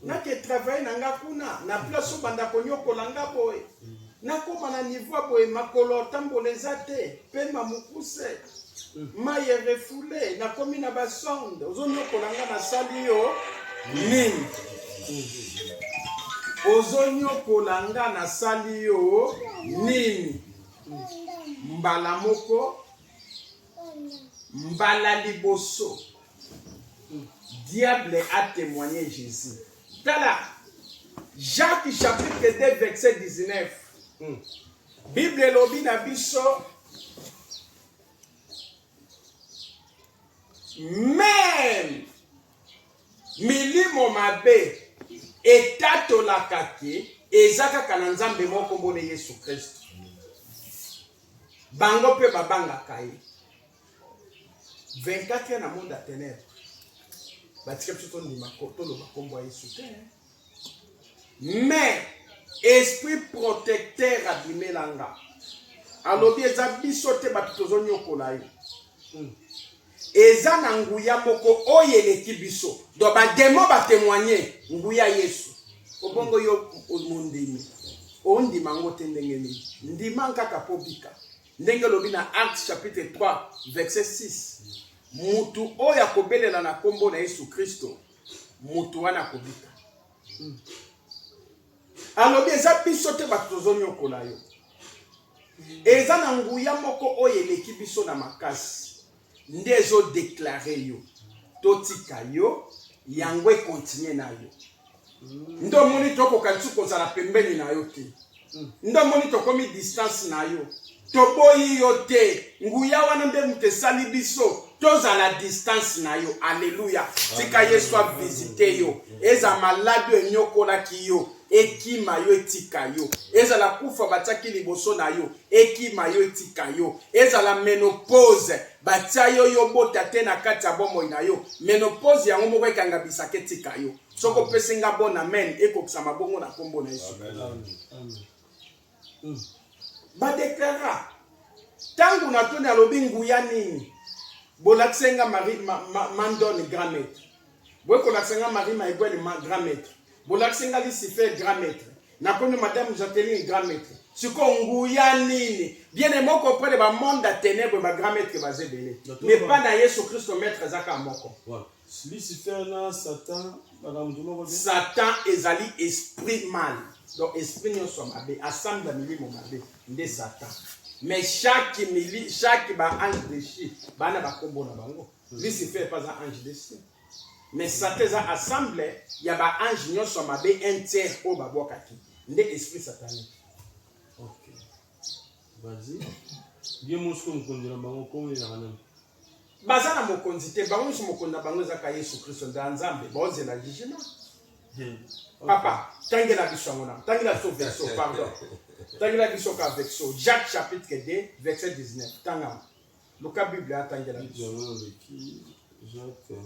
Nake travailler na nga kuna na place obanda konyokola nga boye. Nakoma na niveau ya boye makolo otambola eza te, pema mokuse. Mayi refoule, nakomi na ba sonde. Ozonyokola nga nasali yo nini? Ozonyokola nga nasali yo nini? Mbala moko Mbala liboso diable a témoigné Jésus. Tala Jacques chapitre 2 verset 19. Bible elobi na biso meme milimo mabe etatolaka ke eza kaka na Nzambe moko kombo na Yesu Kristo. Bango mpe babangaka ye. 24 heures na monde ya ténèbres. Batika biso tondima toloba kombo ya Yesu te. Mais esprit protecteur abimela nga. Alobi eza biso te bato tozonyokola ye. Eza na nguya moko oyo eleki biso. Donc ba demons ba temoigner nguya Yesu. Obongo yo mondimi. Ondima yango te ndenge nini? Ndima kaka po bika. Ndenge olobi na Actes chapitre 3 verset 6. Mutu oyo akobelela na kombo na Yesu Kristo, mutu wana akobika. Alobi eza biso te bato tozonyokola yo. Eza na nguya moko oyo eleki biso na makasi nde ezo declare yo totika yo yango ekontinue na yo. Nde omoni tokoka lisusu kozala pembeni na yo te. Nde omoni tokomi distance na yo. Toboyi yo te. Nguya wana nde moto esali biso tozala distance na yo. Alleluia. Tika Yesu avisite yo. Eza maladi oyo enyokolaki yo ekima yo etika yo. Ezala kufa batiaki liboso na yo ekima yo etika yo. Ezala menopause batia yo yo bota te na kati ya bomoi na yo. Menopause yango moko ekanga bisaka etika yo. Soki opesi nga bon amen ekokisama bongo na kombo na Yesu. Amen. Amen. Badeklara ntango natuni alobi nguya nini bolakisa nga Marie ma, ma, Mandone grand maître boye kolakisa nga Marie Maigwele ma, grand maître bolakisi nga Lucifer grand maître nakomi madame Jacqueline grand maître sikoyo nguya nini bien aimé okomprendre ba monde ya ténèbre ba grand maître baza ebele mais pa na Yesu Kristo maître aza kaka moko. Voilà. Lucifer na Satan baka moto moko te. Satan ezali esprit mal. Donc esprit nyonso mabe, assemble milimo mabe nde Satan. Mais chaque mili, chaque ba ange déchu, bana ba kombo na bango. Lucifer pas un ange déchu. Mais Satan eza assemble ya ba ange nyonso mabe un tiers oyo babwakaki nde esprit satanique. Ok. Vas-y. Ye mosiko mokonzi na bango kombo ezalaka nani? Baza na mokonzi te, bango nyonso mokonzi na bango eza ka Yesu Kristo nda Nzambe, baozela jugement. Papa, tangela biso yango na, tangela biso verso, pardon. Tangela biso ka verso, Jacques chapitre 2, verset 19. Tanga. Luka Bible atangela biso. Jacques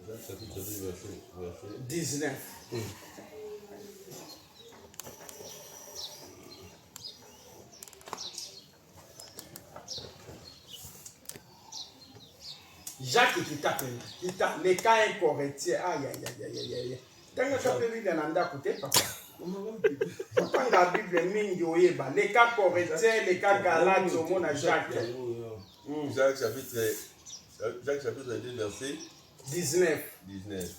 Jacques chapitre 2 verset 19. Jacques kita pena kita leka un Corinthien aïe aïe aïe aïe aïe tangaka mpe Bible na ndako te papa otanga Bible mingi oyeba leka Corinthien leka Galate omona Jacques Jacques chapitre Jacques chapitre 2 verset 19 19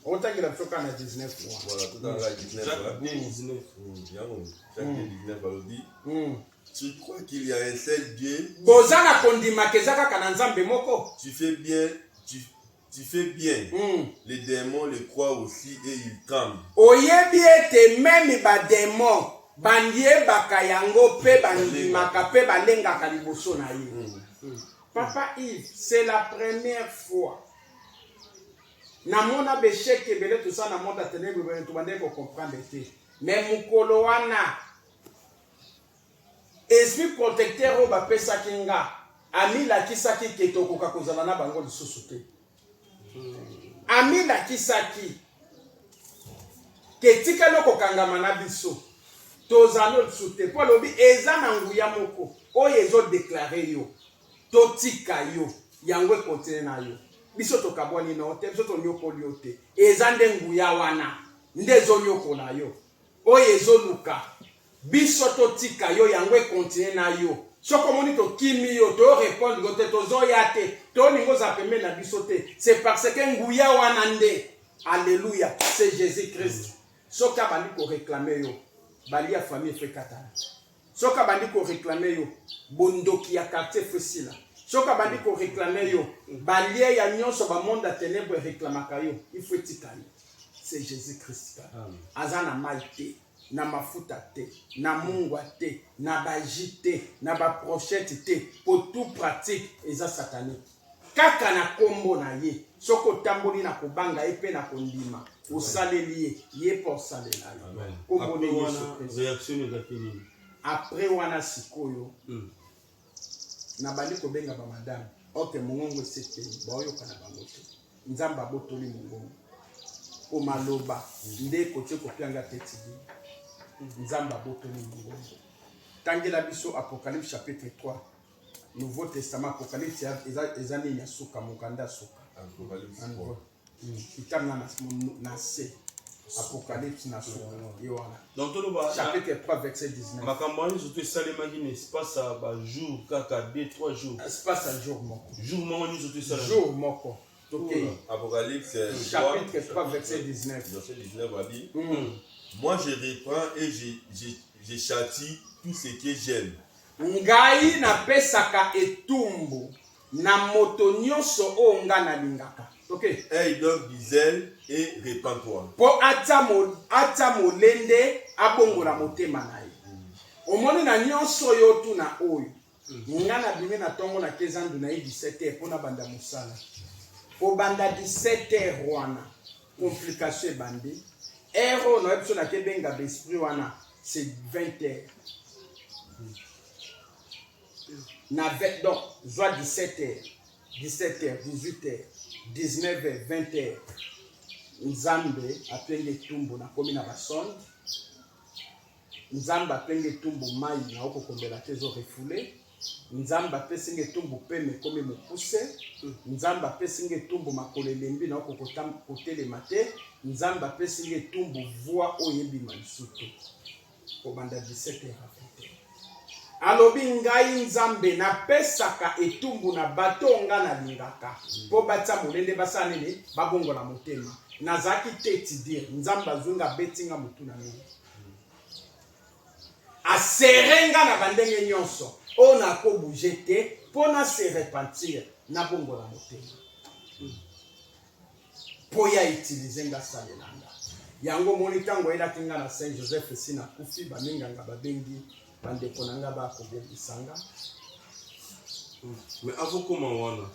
otangela biso kaka na 19 voilà totanga 19 Jacques 2 19 yango Jacques 2 19 alobi Tu crois qu'il y a un seul Dieu? Boza na kondima ke eza kaka na Nzambe moko? Tu fais bien, tu, tu fais bien. Les démons le croient aussi et ils tremblent. Oyebi ete meme ba demons bandiebaka yango pe bandimaka pe balengaka liboso na ye. Papa Yves, c'est la première fois namona b'echec ebele tosala na monde ya tenebre tobandaki ko comprendre te. Mais mokolo wana Esprit protecteur oyo bapesaki nga amilakisaki ke tokoka kozala na bango lisusu te. Amilakisaki ke tikali okokangama na biso tozala lisusu te, mpo alobi eza na nguya moko oyo ezodeklare yo. Totika yo, yango ekontinue na yo. Biso tokabwani na yo te, biso tonyokoli yo te. Eza nde nguya wana nde ezonyokola yo, oyo ezoluka biso totika yo, yango ekontinue na yo. Soki omoni tokimi yo, to répondre yo te, tozoya te, tolingi ozala pembeni na biso te, c'est parce que nguya wana nde. Alléluia, c'est Jésus-Christ. Soki abandi koreklame yo, balia famille efo ekatana. Soki abandi ko reclamer yo, bondoki ya quartier faut esila. Soki abandi ko reclamer yo, ba liens ya nyonso ba monde ya tenèbres reclamaka yo, il faut etika yo. C'est Jésus-Christ kaka. Aza na mayi te, na mafuta te, na mungwa te, na ba jus te, na ba brochette te, po tout pratique eza satanique. Kaka na kombo na ye, soki otamboli na kobanga ye pe na kondima, osaleli ye, ye pe osalela yo. Kombo nde Yesu Kristo. Reaction ezalaki nini? Après wana sikoyo mm. nabandi kobenga ba madame ok mongongo esi ekei baoyoka na bango te nzambe abotoli mongongo po maloba nde ekoki kopianga te tibi nzambe abotoli mongongo tangela biso apocalypse chapitre 3 Nouveau Testament, Apocalypse eza, eza nini ya suka, mokanda ya suka. Apocalypse. Itanga na, na se. Apocalypse na suka. Ye wana. Donc toloba chapitre 3 verset 19. Makambo wana nyonso to esalemaki na espace ya ba jour kaka 2 3 jours. Espace ya jour moko. Jour moko nyonso to esalemaki. Jour moko. Tokei. Apocalypse chapitre 3 verset 19. Verset 19 abi. Mm. Moi je reprends et je, je, je châtie tout ce que j'aime. Ngai napesaka etumbu na moto nyonso oyo ngai nalingaka. Okay. Aie donc du zèle et repens-toi. Mpo atia, mo, atia molende abongola motema na ye. Omoni na nyonso oyo otuna oyo. Nga nabimi na ntongo na ke zandu na ye 17 heures mpo nabanda mosala. Kobanda 17 heures wana complication ebandi. Heure oyo nayebi biso nake benga ba esprit wana c'est 20 heures. Na 20, donc zwa 17 heures, 17 heures, 18 heures, 19 heures, 20 heures. Nzambe apengi etumbu nakomi na basonde. Nzambe apengi etumbu mayi na oko komela te ezo refoule. Nzambe apesi nga etumbu pema ekomi mokuse. Nzambe apesi nga etumbu makolo elembi na oko kotelema te. Nzambe apesi nga etumbu voix oyo ebima lisusu te. Kobanda 17 heures à 20 heures. Alobi ngai Nzambe napesaka etumbu na bato oyo ngai nalingaka mpo batia molende basala nini babongola motema. Nazalaki te tidire Nzambe azwi nga abeti nga motu na mino. Asere nga na bandenge nyonso oyo nako bouger te mpo na se repentir nabongola motema mpo ya utilize nga asalela nga yango omoni ntango ayelaki nga na saint joseph esi nakufi baminganga babengi bandeko na nga bakobongisa nga mais avokoma wana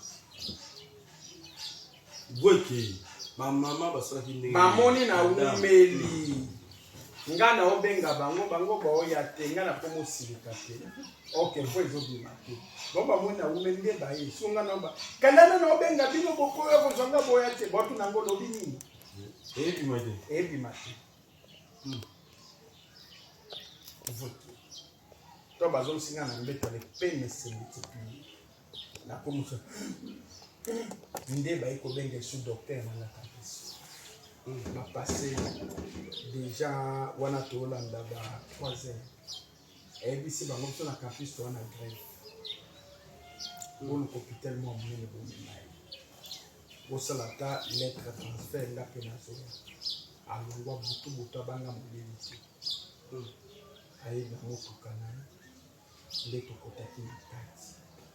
Bweke ba mama basalaki ndenge bamoni na wumeli nga na obenga bango bango baoya te nga na komo silika te ok mpo ezobima te bango bamoni na wumeli nde baye so nga na ba kandana na obenga bino bokoya kozwa nga boya te botu nango olobi nini eyebima te eyebima te hmm. To bazongisi nga na mbeto le pene se multiplie nakomusa nde baye kobenga esu docteur na nga campus bapasse deja wana tolanda ba 3 heures ayebisi bango biso na campus toa na grève boluka hôpital mwa monene bomema ye bosala ata lettre transfert nga mpe nazoya alongwa butu butu abanga molili te aye na motuka na ye nde tokotaki na kati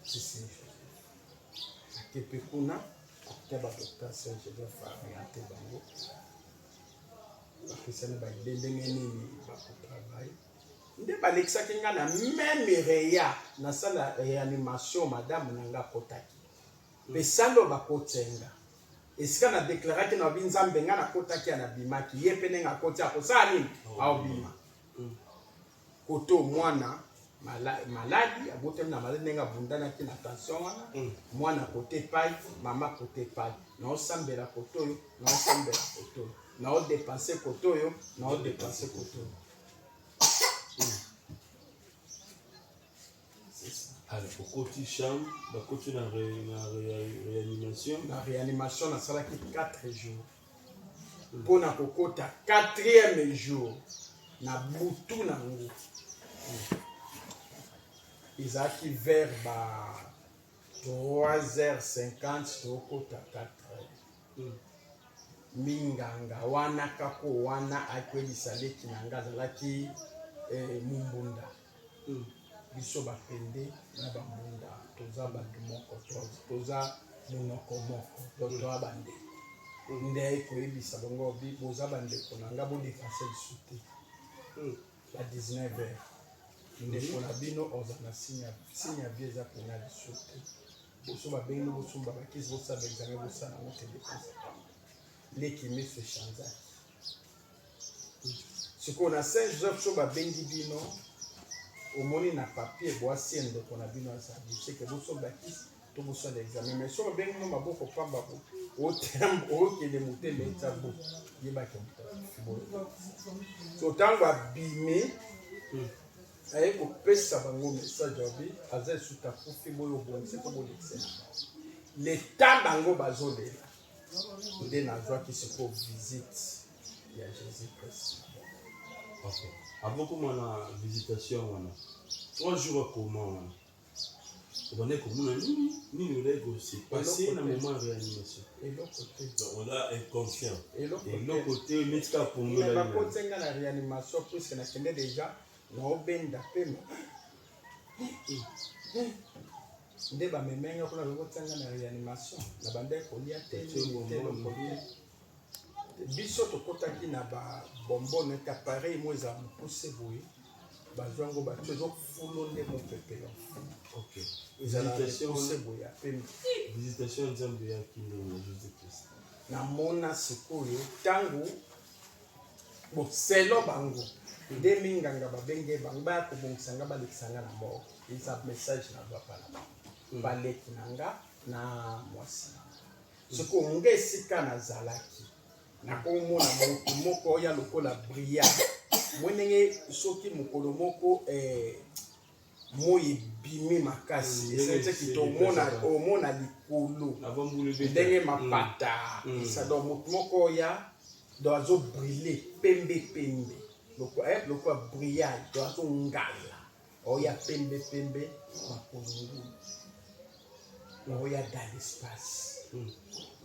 ti saint joseph ake mpe kuna akuta badocteur saint joseph aoriente bango bapesani baide ndenge nini bakotravaille nde balekisaki nga na meme reya nasala réanimation madame na nga akotaki mpe sale oyo bakotienga esika na deklaraki na babi nzambe nga nakotaki ya nabimaki ye mpe ndenge akoti akosala nini aobima koto mwana maladi abotami na maladi ndenge abundanaki na tension wana mm. mwana kote epai mama kote epai naosambela kote oyo naosambela kote oyo naodepense kote oyo naodepense kote oyo mm. Alors, okoti chambre, bakoti na, ré, na ré, réanimation. Na réanimation nasalaki 4 jours. Mpo na kokota 4e jour na butu nango ezalaki vers ba 3h50 tokota 4h. Minganga wana kako wana akwelisa leki na nga azalaki eh, mumbunda Biso ba pende na ba mbunda toza batu moko toza munoko moko donc toza ba ndeko nde aye koyebisa bango bi boza ba ndeko na nga bo depense lisusu te ba 19 heures ndeko na bino oza na signe ya vie eza pena lisusu te boso babengi bosomba bakisi bosala ba examen bosala yango te depense leki miso echanzaki Sikoyo na Saint Joseph so babengi bino omoni na papier boasie ndeko na bino azali seke bosomba kisi to bosala examen mais so babengi bino maboko pamba bo okende motema etya bo yebaki moto akufi boye so ntango abimi aye kopesa bango message abi aza esuta akufi boye obongise mpo bolekisa na bango leta bango bazolela nde nazwaki sikoyo visite ya Jésus Christ. Ok. Avant koma na visitation wana, 3 jours ya coma wana, obandaki komona nini nini olaki kose passe na moment ya réanimation? Eloko te. Donc on a inconscient. Eloko te neti kaka pongi olali. Bakoti nga na réanimation puisque nakende déjà naobenda pema. Nde bameme nga kuna bakotia nga na réanimation na bandaki kolia te nini te eloko te. Biso tokotaki na ba bonbon neti appareil moko ezala mokuse boye bazwa yango bato ezofulo nde mopepe ya okay. Ezala mokuse boye ya pembe. Visitation ya Nzambe eyaki ndenge ya Jésus Christ. Namona sikoyo ntango boselo bango nde minganga babenge bango baya kobongisa nga balekisa nga na morgue eza message nazwa pa na bango baleki na nga na mwasi na nga Sikoyo nga esika nazalaki nakomona moto moko oya lokola bria mwe ndenge soki mokolo moko eh, moi ebimi makasi mm, esalaki tomona omona likolo ndenge mapata mm. esa donc moto moko oya donc azo brille pembe pembe lokola eh, lokola brillage donc azongala oya pembe pembe makolo ngulu oya dans l'espace hmm.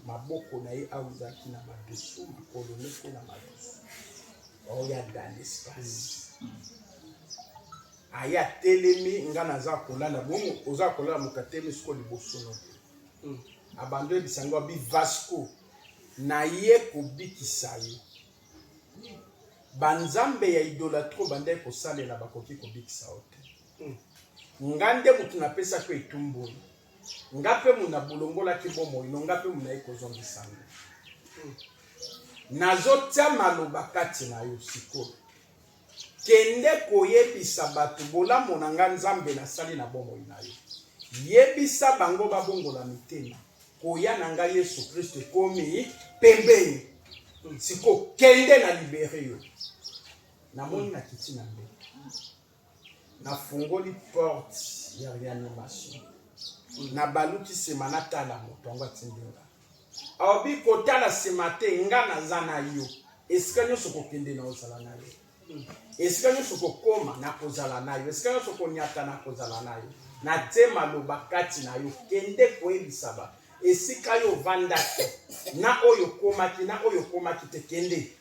Maboko na ye awa ezalaki na madusu, makolo moko na madusu, oya dans l'espace hmm. Aye atelemi, nga naza kolala bongo, oza kolala moto atelemi sikoyo liboso no hmm. Abandi oyebisa ngo abi Vasco naye kobikisa yo Ba nzambe ya idolatrie obandaki kosalela bakoki kobikisa yo te. Nga nde moto napesaki yo etumbu oyo. Nga mpe moto nabulongolaki bomoi no, nga mpe moto naye kozongisa yango. Nazotia maloba kati na yo sikoyo. Kende koyebisa bato bolamu na nga Nzambe nasali na bomoi na yo. Yebisa bango babongola mitema. Koya na nga Yesu Kristo ekomi pembeni. Siko kende na libere yo. Namoni na kiti na mbeto. Nafungoli porte ya reanimation. Nabaluki sima natala moto yango atindi nga. Alobi kotala sima te, nga naza na yo. Esika nyonso kokende na ozala na yo. Esika nyonso kokoma nakozala na yo. Esika nyonso konyata nakozala na yo. Natie maloba kati na yo, kende koyebisa ba esika yo ovandaki na oyo okomaki na oyo okomaki te, kende.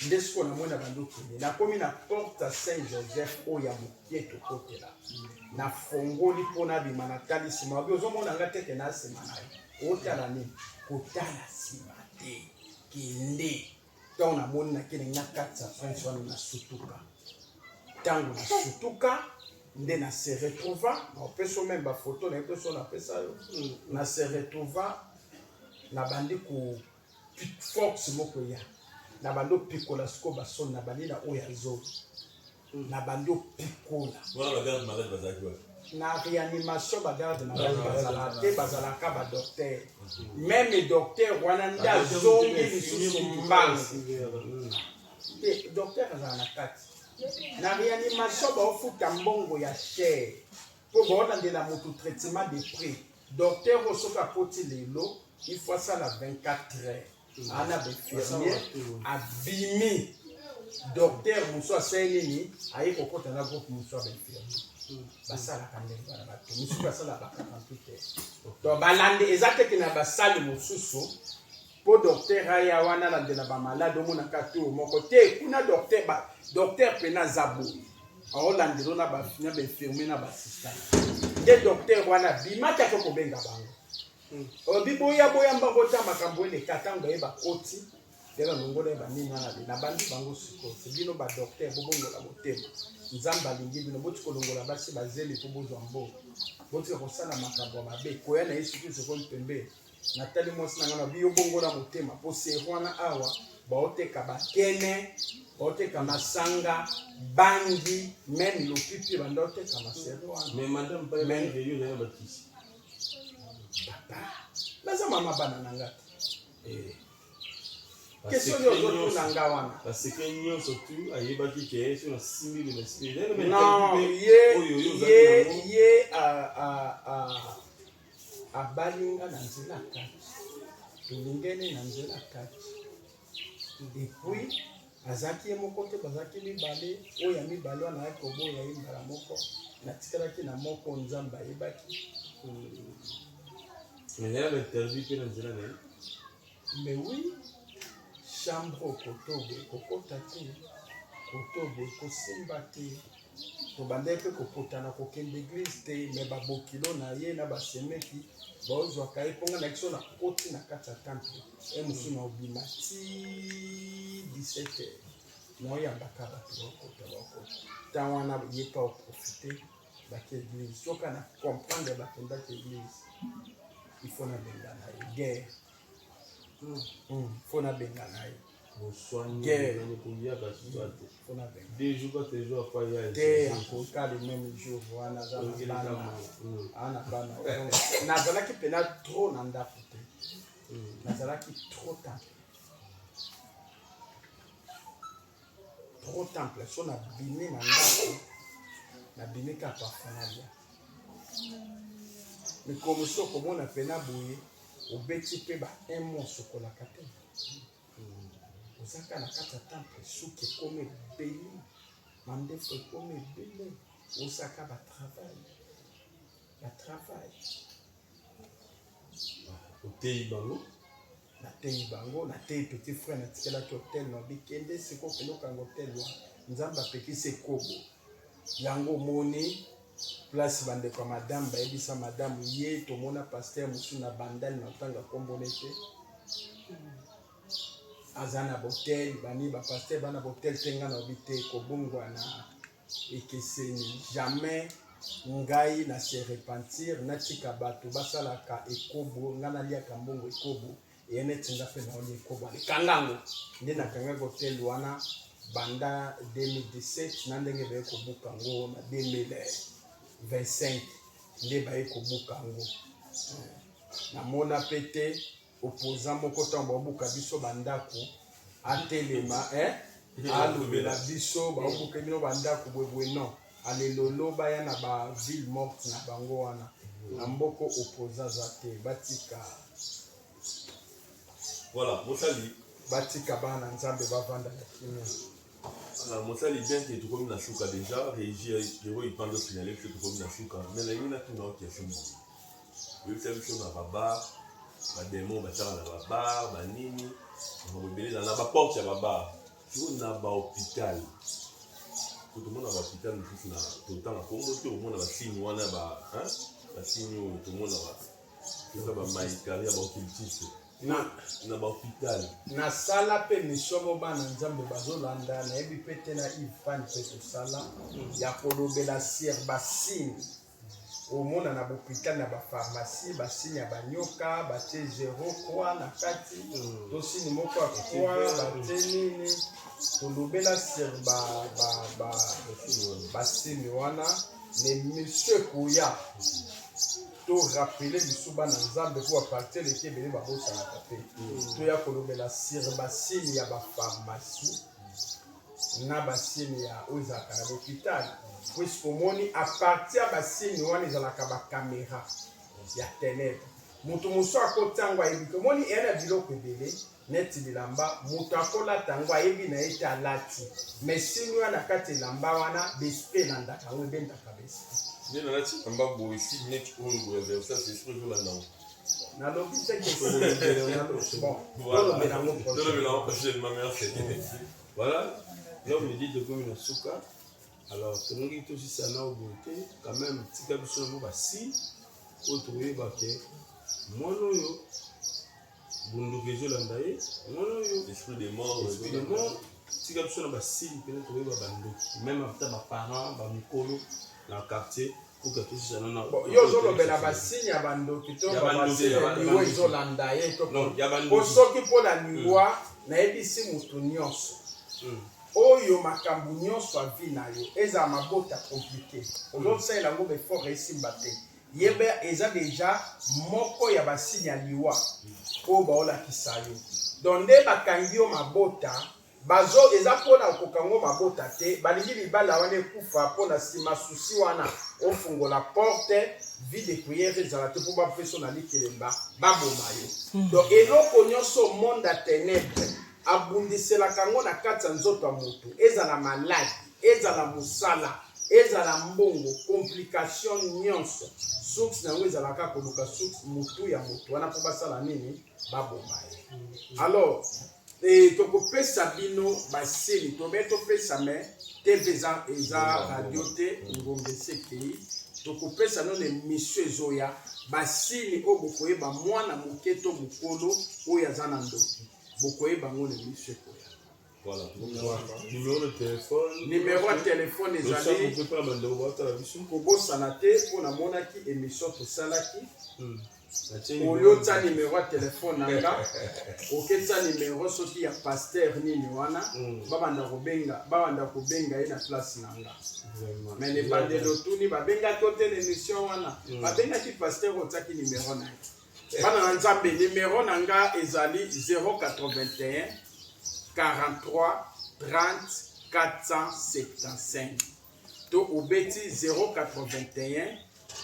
Nde sikoyo namoni na bandi okende, nakomi na porte ya Saint Joseph oyo ya mokie tokotela, nafongoli mpo nabima, natali nsima, babi ozomona nga teke na nsima na yo, otala nini? Kotala nsima te, kende. Ntango namoni nakende nga kati ya prince wana, nasutuka. Ntango nasutuka nde na se retrouva, naopesa meme bafoto na ye mpe so napesa yo, na se retrouva nabandi ko force moko eya na bandi opikola sikoyo basoni na bandi na oyo ya zolo na bandi opikola wana ba garde malade bazalaki wapi na réanimation ba garde malade bazalaka te bazalaka ba docteur meme docteur wana nde azongi lisusu mbangu te docteur azala na kati na réanimation baofuta mbongo ya cher. Mpo baolandela moto traitement de près. Docteur oyo soki akoti lelo, il faut asala 24 heures. Ana ba infirmier abimi. Docteur mosusu asali nini? Aye kokota na groupe mosusu ya ba infirmier. Basalaka ndenge wana bato mosusu basalaka ba 48 heures. Donc balande eza te ke na basali mosusu mpo docteur aya wana alandela ba malade omonaka tour moko te kuna docteur ba docteur pena aza boye aolandelo na ba na ba infirmier na ba assistant nde docteur wana abimaki ake kobenga bango hmm. olobi boya boya mbango ta makambo eleka ntango baye bakoti nde balongola ye banini wana be nabandi bango sikoyo se bino badokter bobongola motema nzambe alingi bino botika kolongola basi bazeli mpo bozwa mbongo botika kosala makambo ya mabe koya na yesu kristo komi pembeni natali mwasi na ngai nabi yo bongola motema mpo sero wana awa baoteka bakene baoteka masanga bangi meme lopipi banda oteka masero wana mais madame pa yo na bakisi papa naza mama bana na nga te eh. Question nini ozotuna nga wana? Baseke nyonso tu ayebaki ke soki nasimbi boye nasimbi. Non, ye ye ye abali nga na nzela kati. Tolingani na nzela kati. Et puis azalaki ye moko te, bazalaki mibale. Oyo ya mibale wana ayaki koboya ye mbala moko. Natikalaki na moko, Nzambe ayebaki. Mais ya ba interview mpe na nzela na ye. Mais oui, chambre koto boye kokota te, koto boye kosimba te. Tobandaki mpe kopotana kokende eglise te, mais babokilo na ye na basemeki baozwaka ye mpo ngai na biso nakoti na kati ya temple e mosusu na obima ti 17 heures naoyambaka bato bakota bakota ntango wana ye mpe aoprofite bake eglise soki na comprendre bakendaki eglise il faut nabengana ye guerre mm. mm. faut nabengana ye te akoka le même jour wana aza na bana ana bana nazalaki mpena trop na ndako te nazalaki trop temple trop temple so nabimi na ndako nabimi kaka parfum nalia mikolo mosusu okomona mpena boye obeti mpe ba un mois osokolaka te ozaka na kati ya temple suki ekomi ebele mandefu ekomi ebele osaka batravail batravail oteyi bango Nateyi bango, nateyi petit frère natikelaki hotel na bikende sikoyo okende okanga hotel wana Nzambe apekisi ekobo yango omoni place bandeko ya madame bayebisa madame ye tomona pasteur mosusu na bandal na otanga nkombo ne te aza na botel bani bapaster bana botel te ngai naobi te kobongwana ekeseni jamais ngai na se repentir natika bato basalaka ekobo ngai naliaka mbongo ekobo eye neti nga mpe naolia ekobo alekanga yango nde nakangaki hotel wana banda 2017 na ndenge baye kobuka yango na 2025 nde baye kobuka yango eh, namona mpe te Opposant moko tango baobuka biso ba ndaku atelema eh alobela biso baobuka bino ba ndaku boye boye non alelolo baya na ba ville morte na bango wana na mboko opposant aza te batika Voilà, mosali batika bana nzambe bavanda na kimia. Voilà, mosali bien que tokomi na suka déjà régie Pierrot Ipando signale biso tokomi na suka mais nalingi natuna yo question moko oyebisa biso na babar bademon batiaka na babar banini makambo ebele na baporte ya babar sikoyo na bahôpital po tomona bahôpital mosusu na totanga kombo te omona basigne wana basigne oyo tomona toza bamaikari ya baoccultiste na na bahôpital nasala mpe mission mo bana nzambe bazolanda nayebi mpe te na yves fan mpe tosala ya kolobela sur basigne Omona na bopital na ba pharmacie ba signe ya ba nyoka batie zero croix na kati mm. to signe moko ya croix batie nini tolobela sur ba ba ba ba signe wana mais monsieur koya to rappeler biso bana nzambe mpo baparti eleki ebele babosanaka te mm. toya kolobela sur ba signe ya ba pharmacie. na basigne ya oyo ezalaka na l'hôpital, puisque omoni à partir ya basigne wana ezalaka bacaméra ya ténèbre. Moto mosusu akoti yango, ayebi te. Omoni, eya na biloko ebele neti bilamba, moto akolata yango, ayebi na ye te alati, mais signe wana na kati elamba wana, baesprit elandaka yango, ebendaka baesprit. Nde nalati elamba boye, si neti oyo boye ya Versace, esprit ezolanda yango. Nalobi te ke bon, tolobela yango. Tolobela yango prochainement, merci. Voilà, l'homme dit tokomi na suka. Alors tolingi tosisa nao boye te, quand même tika biso na mwa basi oyo tokoyeba ke mwana oyo bunduki ezolanda ye, mwana oyo esprit de mort. Esprit de mort. Tika biso na basigne mpena tokoyeba bandoki, même ata baparent, bamikolo na quartier, pour que tosisa nano. Bon, yo ozolobela basigne ya bandoki to Ya bandoki, basigne ya ya liwa bandoki. ezolanda ye to Non, ya po bandoki. soki mpo na liwa, nayebisi motu nyonso oyo makambo nyonso ya vie na yo ezala mabota compliqué, ozosalela yango baeffort, esimba te, yeba eza déjà moko ya basigne ya liwa oyo baolakisa yo. Donc nde bakangi yo mabota, bazo eza mpona kokango mabota te, balingi libala wana ekufa, mpona nsima susi wana ofungola porte, vie de prière ezala te, mpo bapesa na likelemba, baboma yo. Donc eloko nyonso monde ya ténèbre abundiselaka yango na kati ya nzoto ya moto, ezala maladi, ezala mosala, ezala mbongo, complication nyonso, source na yango ezalaka koluka source motu ya moto wana mpo basala nini? Baboma ye. Alors tokopesa bino basili tobe topesa, me TV eza radio te, ngonga esi ekei. Tokopesa no na émission ezoya basili oyo bokoyeba mwana moke to mokolo oyo aza na ndoki, bokoyeba yango na émission ekoya. Voilà. Numéro de téléphone? Numéro ya telefone ezali mpe mpona bandeko baotala biso. Kobosana te, mpo namonaki émission tosalaki. Natie. Oyo tia numéro ya telefone na nga, oketia numéro soki ya pasteur nini wana, babanda kobenga ye na place na nga. Vraiment. Mais lebandeli otuni, babengaki yo te na émission wana? Babengaki pasteur, otiaki numéro na ye. Bana na Nzambe, numéro na nga ezali 081 43 30 475 to obeti 081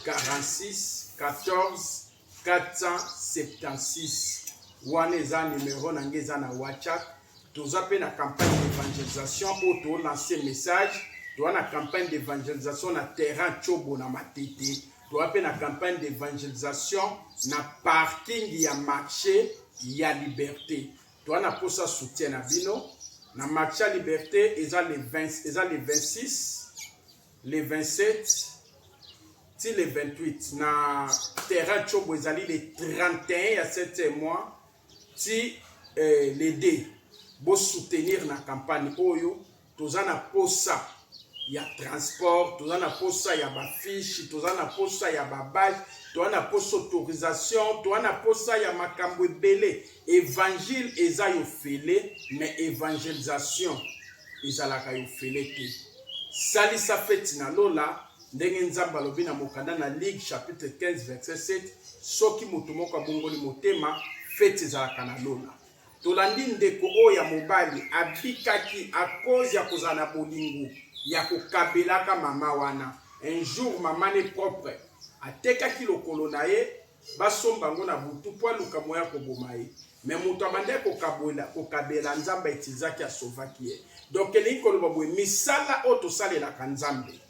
46 14 476. Wana eza numéro na nga, eza na WhatsApp. Toza mpe na campagne d'évangélisation oyo tolance message. Toza na campagne d'évangélisation na terrain Tiobo na Matete, toza mpe na campagne d'évangélisation na parking ya marché ya Liberté. Toza na posa soutien na bino na marché ya Liberté. Eza le 20, eza le 26, le 27 ti le 28. Na terrain Tiobo ezali le 31 ya 7e mois ti le 2. Bosoutenir na campagne oyo. Toza na posa ya transport, toza na posa ya bafiche, toza na posa ya babâche, toza na posa autorisation, toza na posa ya makambo ebele. Évangile eza yofele, mais évangélisation ezalaka yofele te. Salisa feti na lola, ndenge Nzambe alobi na mokanda na Luc chapitre 15 verset 7: soki moto moko abongoli motema, feti ezalaka na lola. Tolandi ndeko oyo ya mobali abikaki à cause ya kozala na bolingo ya kokabelaka mama wana. Un jour mama ne propre atekaki lokolo na ye, basomba yango na butu mpo aluka moya koboma ye, mais moto abandaki kokabela, Nzambe autilisaki, asovaki ye. Donc elingi koloba boye, misala oyo tosalelaka Nzambe,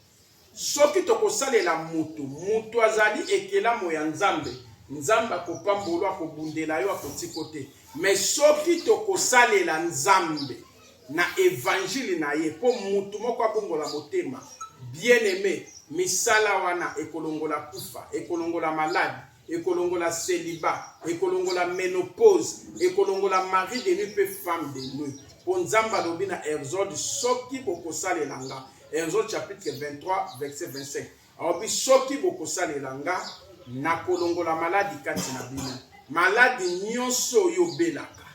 soki tokosalela motu, motu azali ekelamo ya Nzambe, Nzambe akopambola, akobundela yo, akotiko te. Mais soki tokosalela Nzambe na évangile na ye mpo motu moko abongola motema, bien aimé, misala wana ekolongola kufa, ekolongola maladi, ekolongola célibat, ekolongola ménopause, ekolongola mari de nuit mpe femme de nuit. Mpo Nzambe alobi na Exode: soki bokosalela nga, Exode chapitre 23 verset 25, alobi: soki bokosalela nga, nakolongola maladi kati na bino. Maladi nyonso oyo obelaka,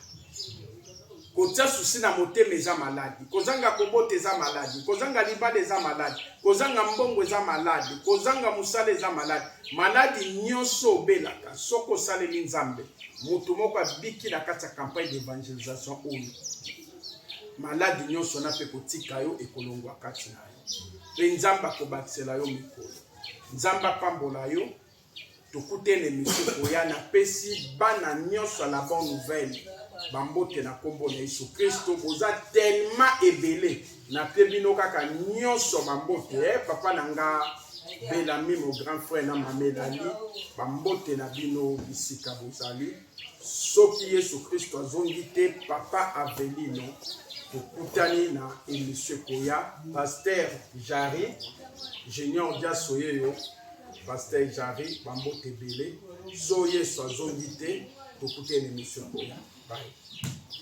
kotia susi na motema eza maladi, kozanga kobota eza maladi, kozanga libala eza maladi, kozanga mbongo eza maladi, kozanga mosala eza maladi, maladi nyonso obelaka, soki osaleli Nzambe, moto moko abiki na kati ya campagne d'évangélisation oyo. Maladi nyonso wana mpe ekotika yo, ekolongwa kati na yo, mpe Nzambe akobakisela yo mikolo. Nzambe apambola yo. Tokutani emission ekoya. Napesi bana nyonso ya la bonne nouvelle bambote na nkombo na Yesu Kristo. Boza tellement ebele, napie bino kaka nyonso bambote. Papa na nga Belami, mon grand frère na mama Elali, bambote na bino bisika bozali. Soki Yesu Kristo azongi te, papa Avelino, tokutani na emission ekoya. Pasteur Jari Junior Diasoyeyo, Pasteur Jari, bambote ebele. So Yesu azongi te, tokutani na emission ekoya. Bye.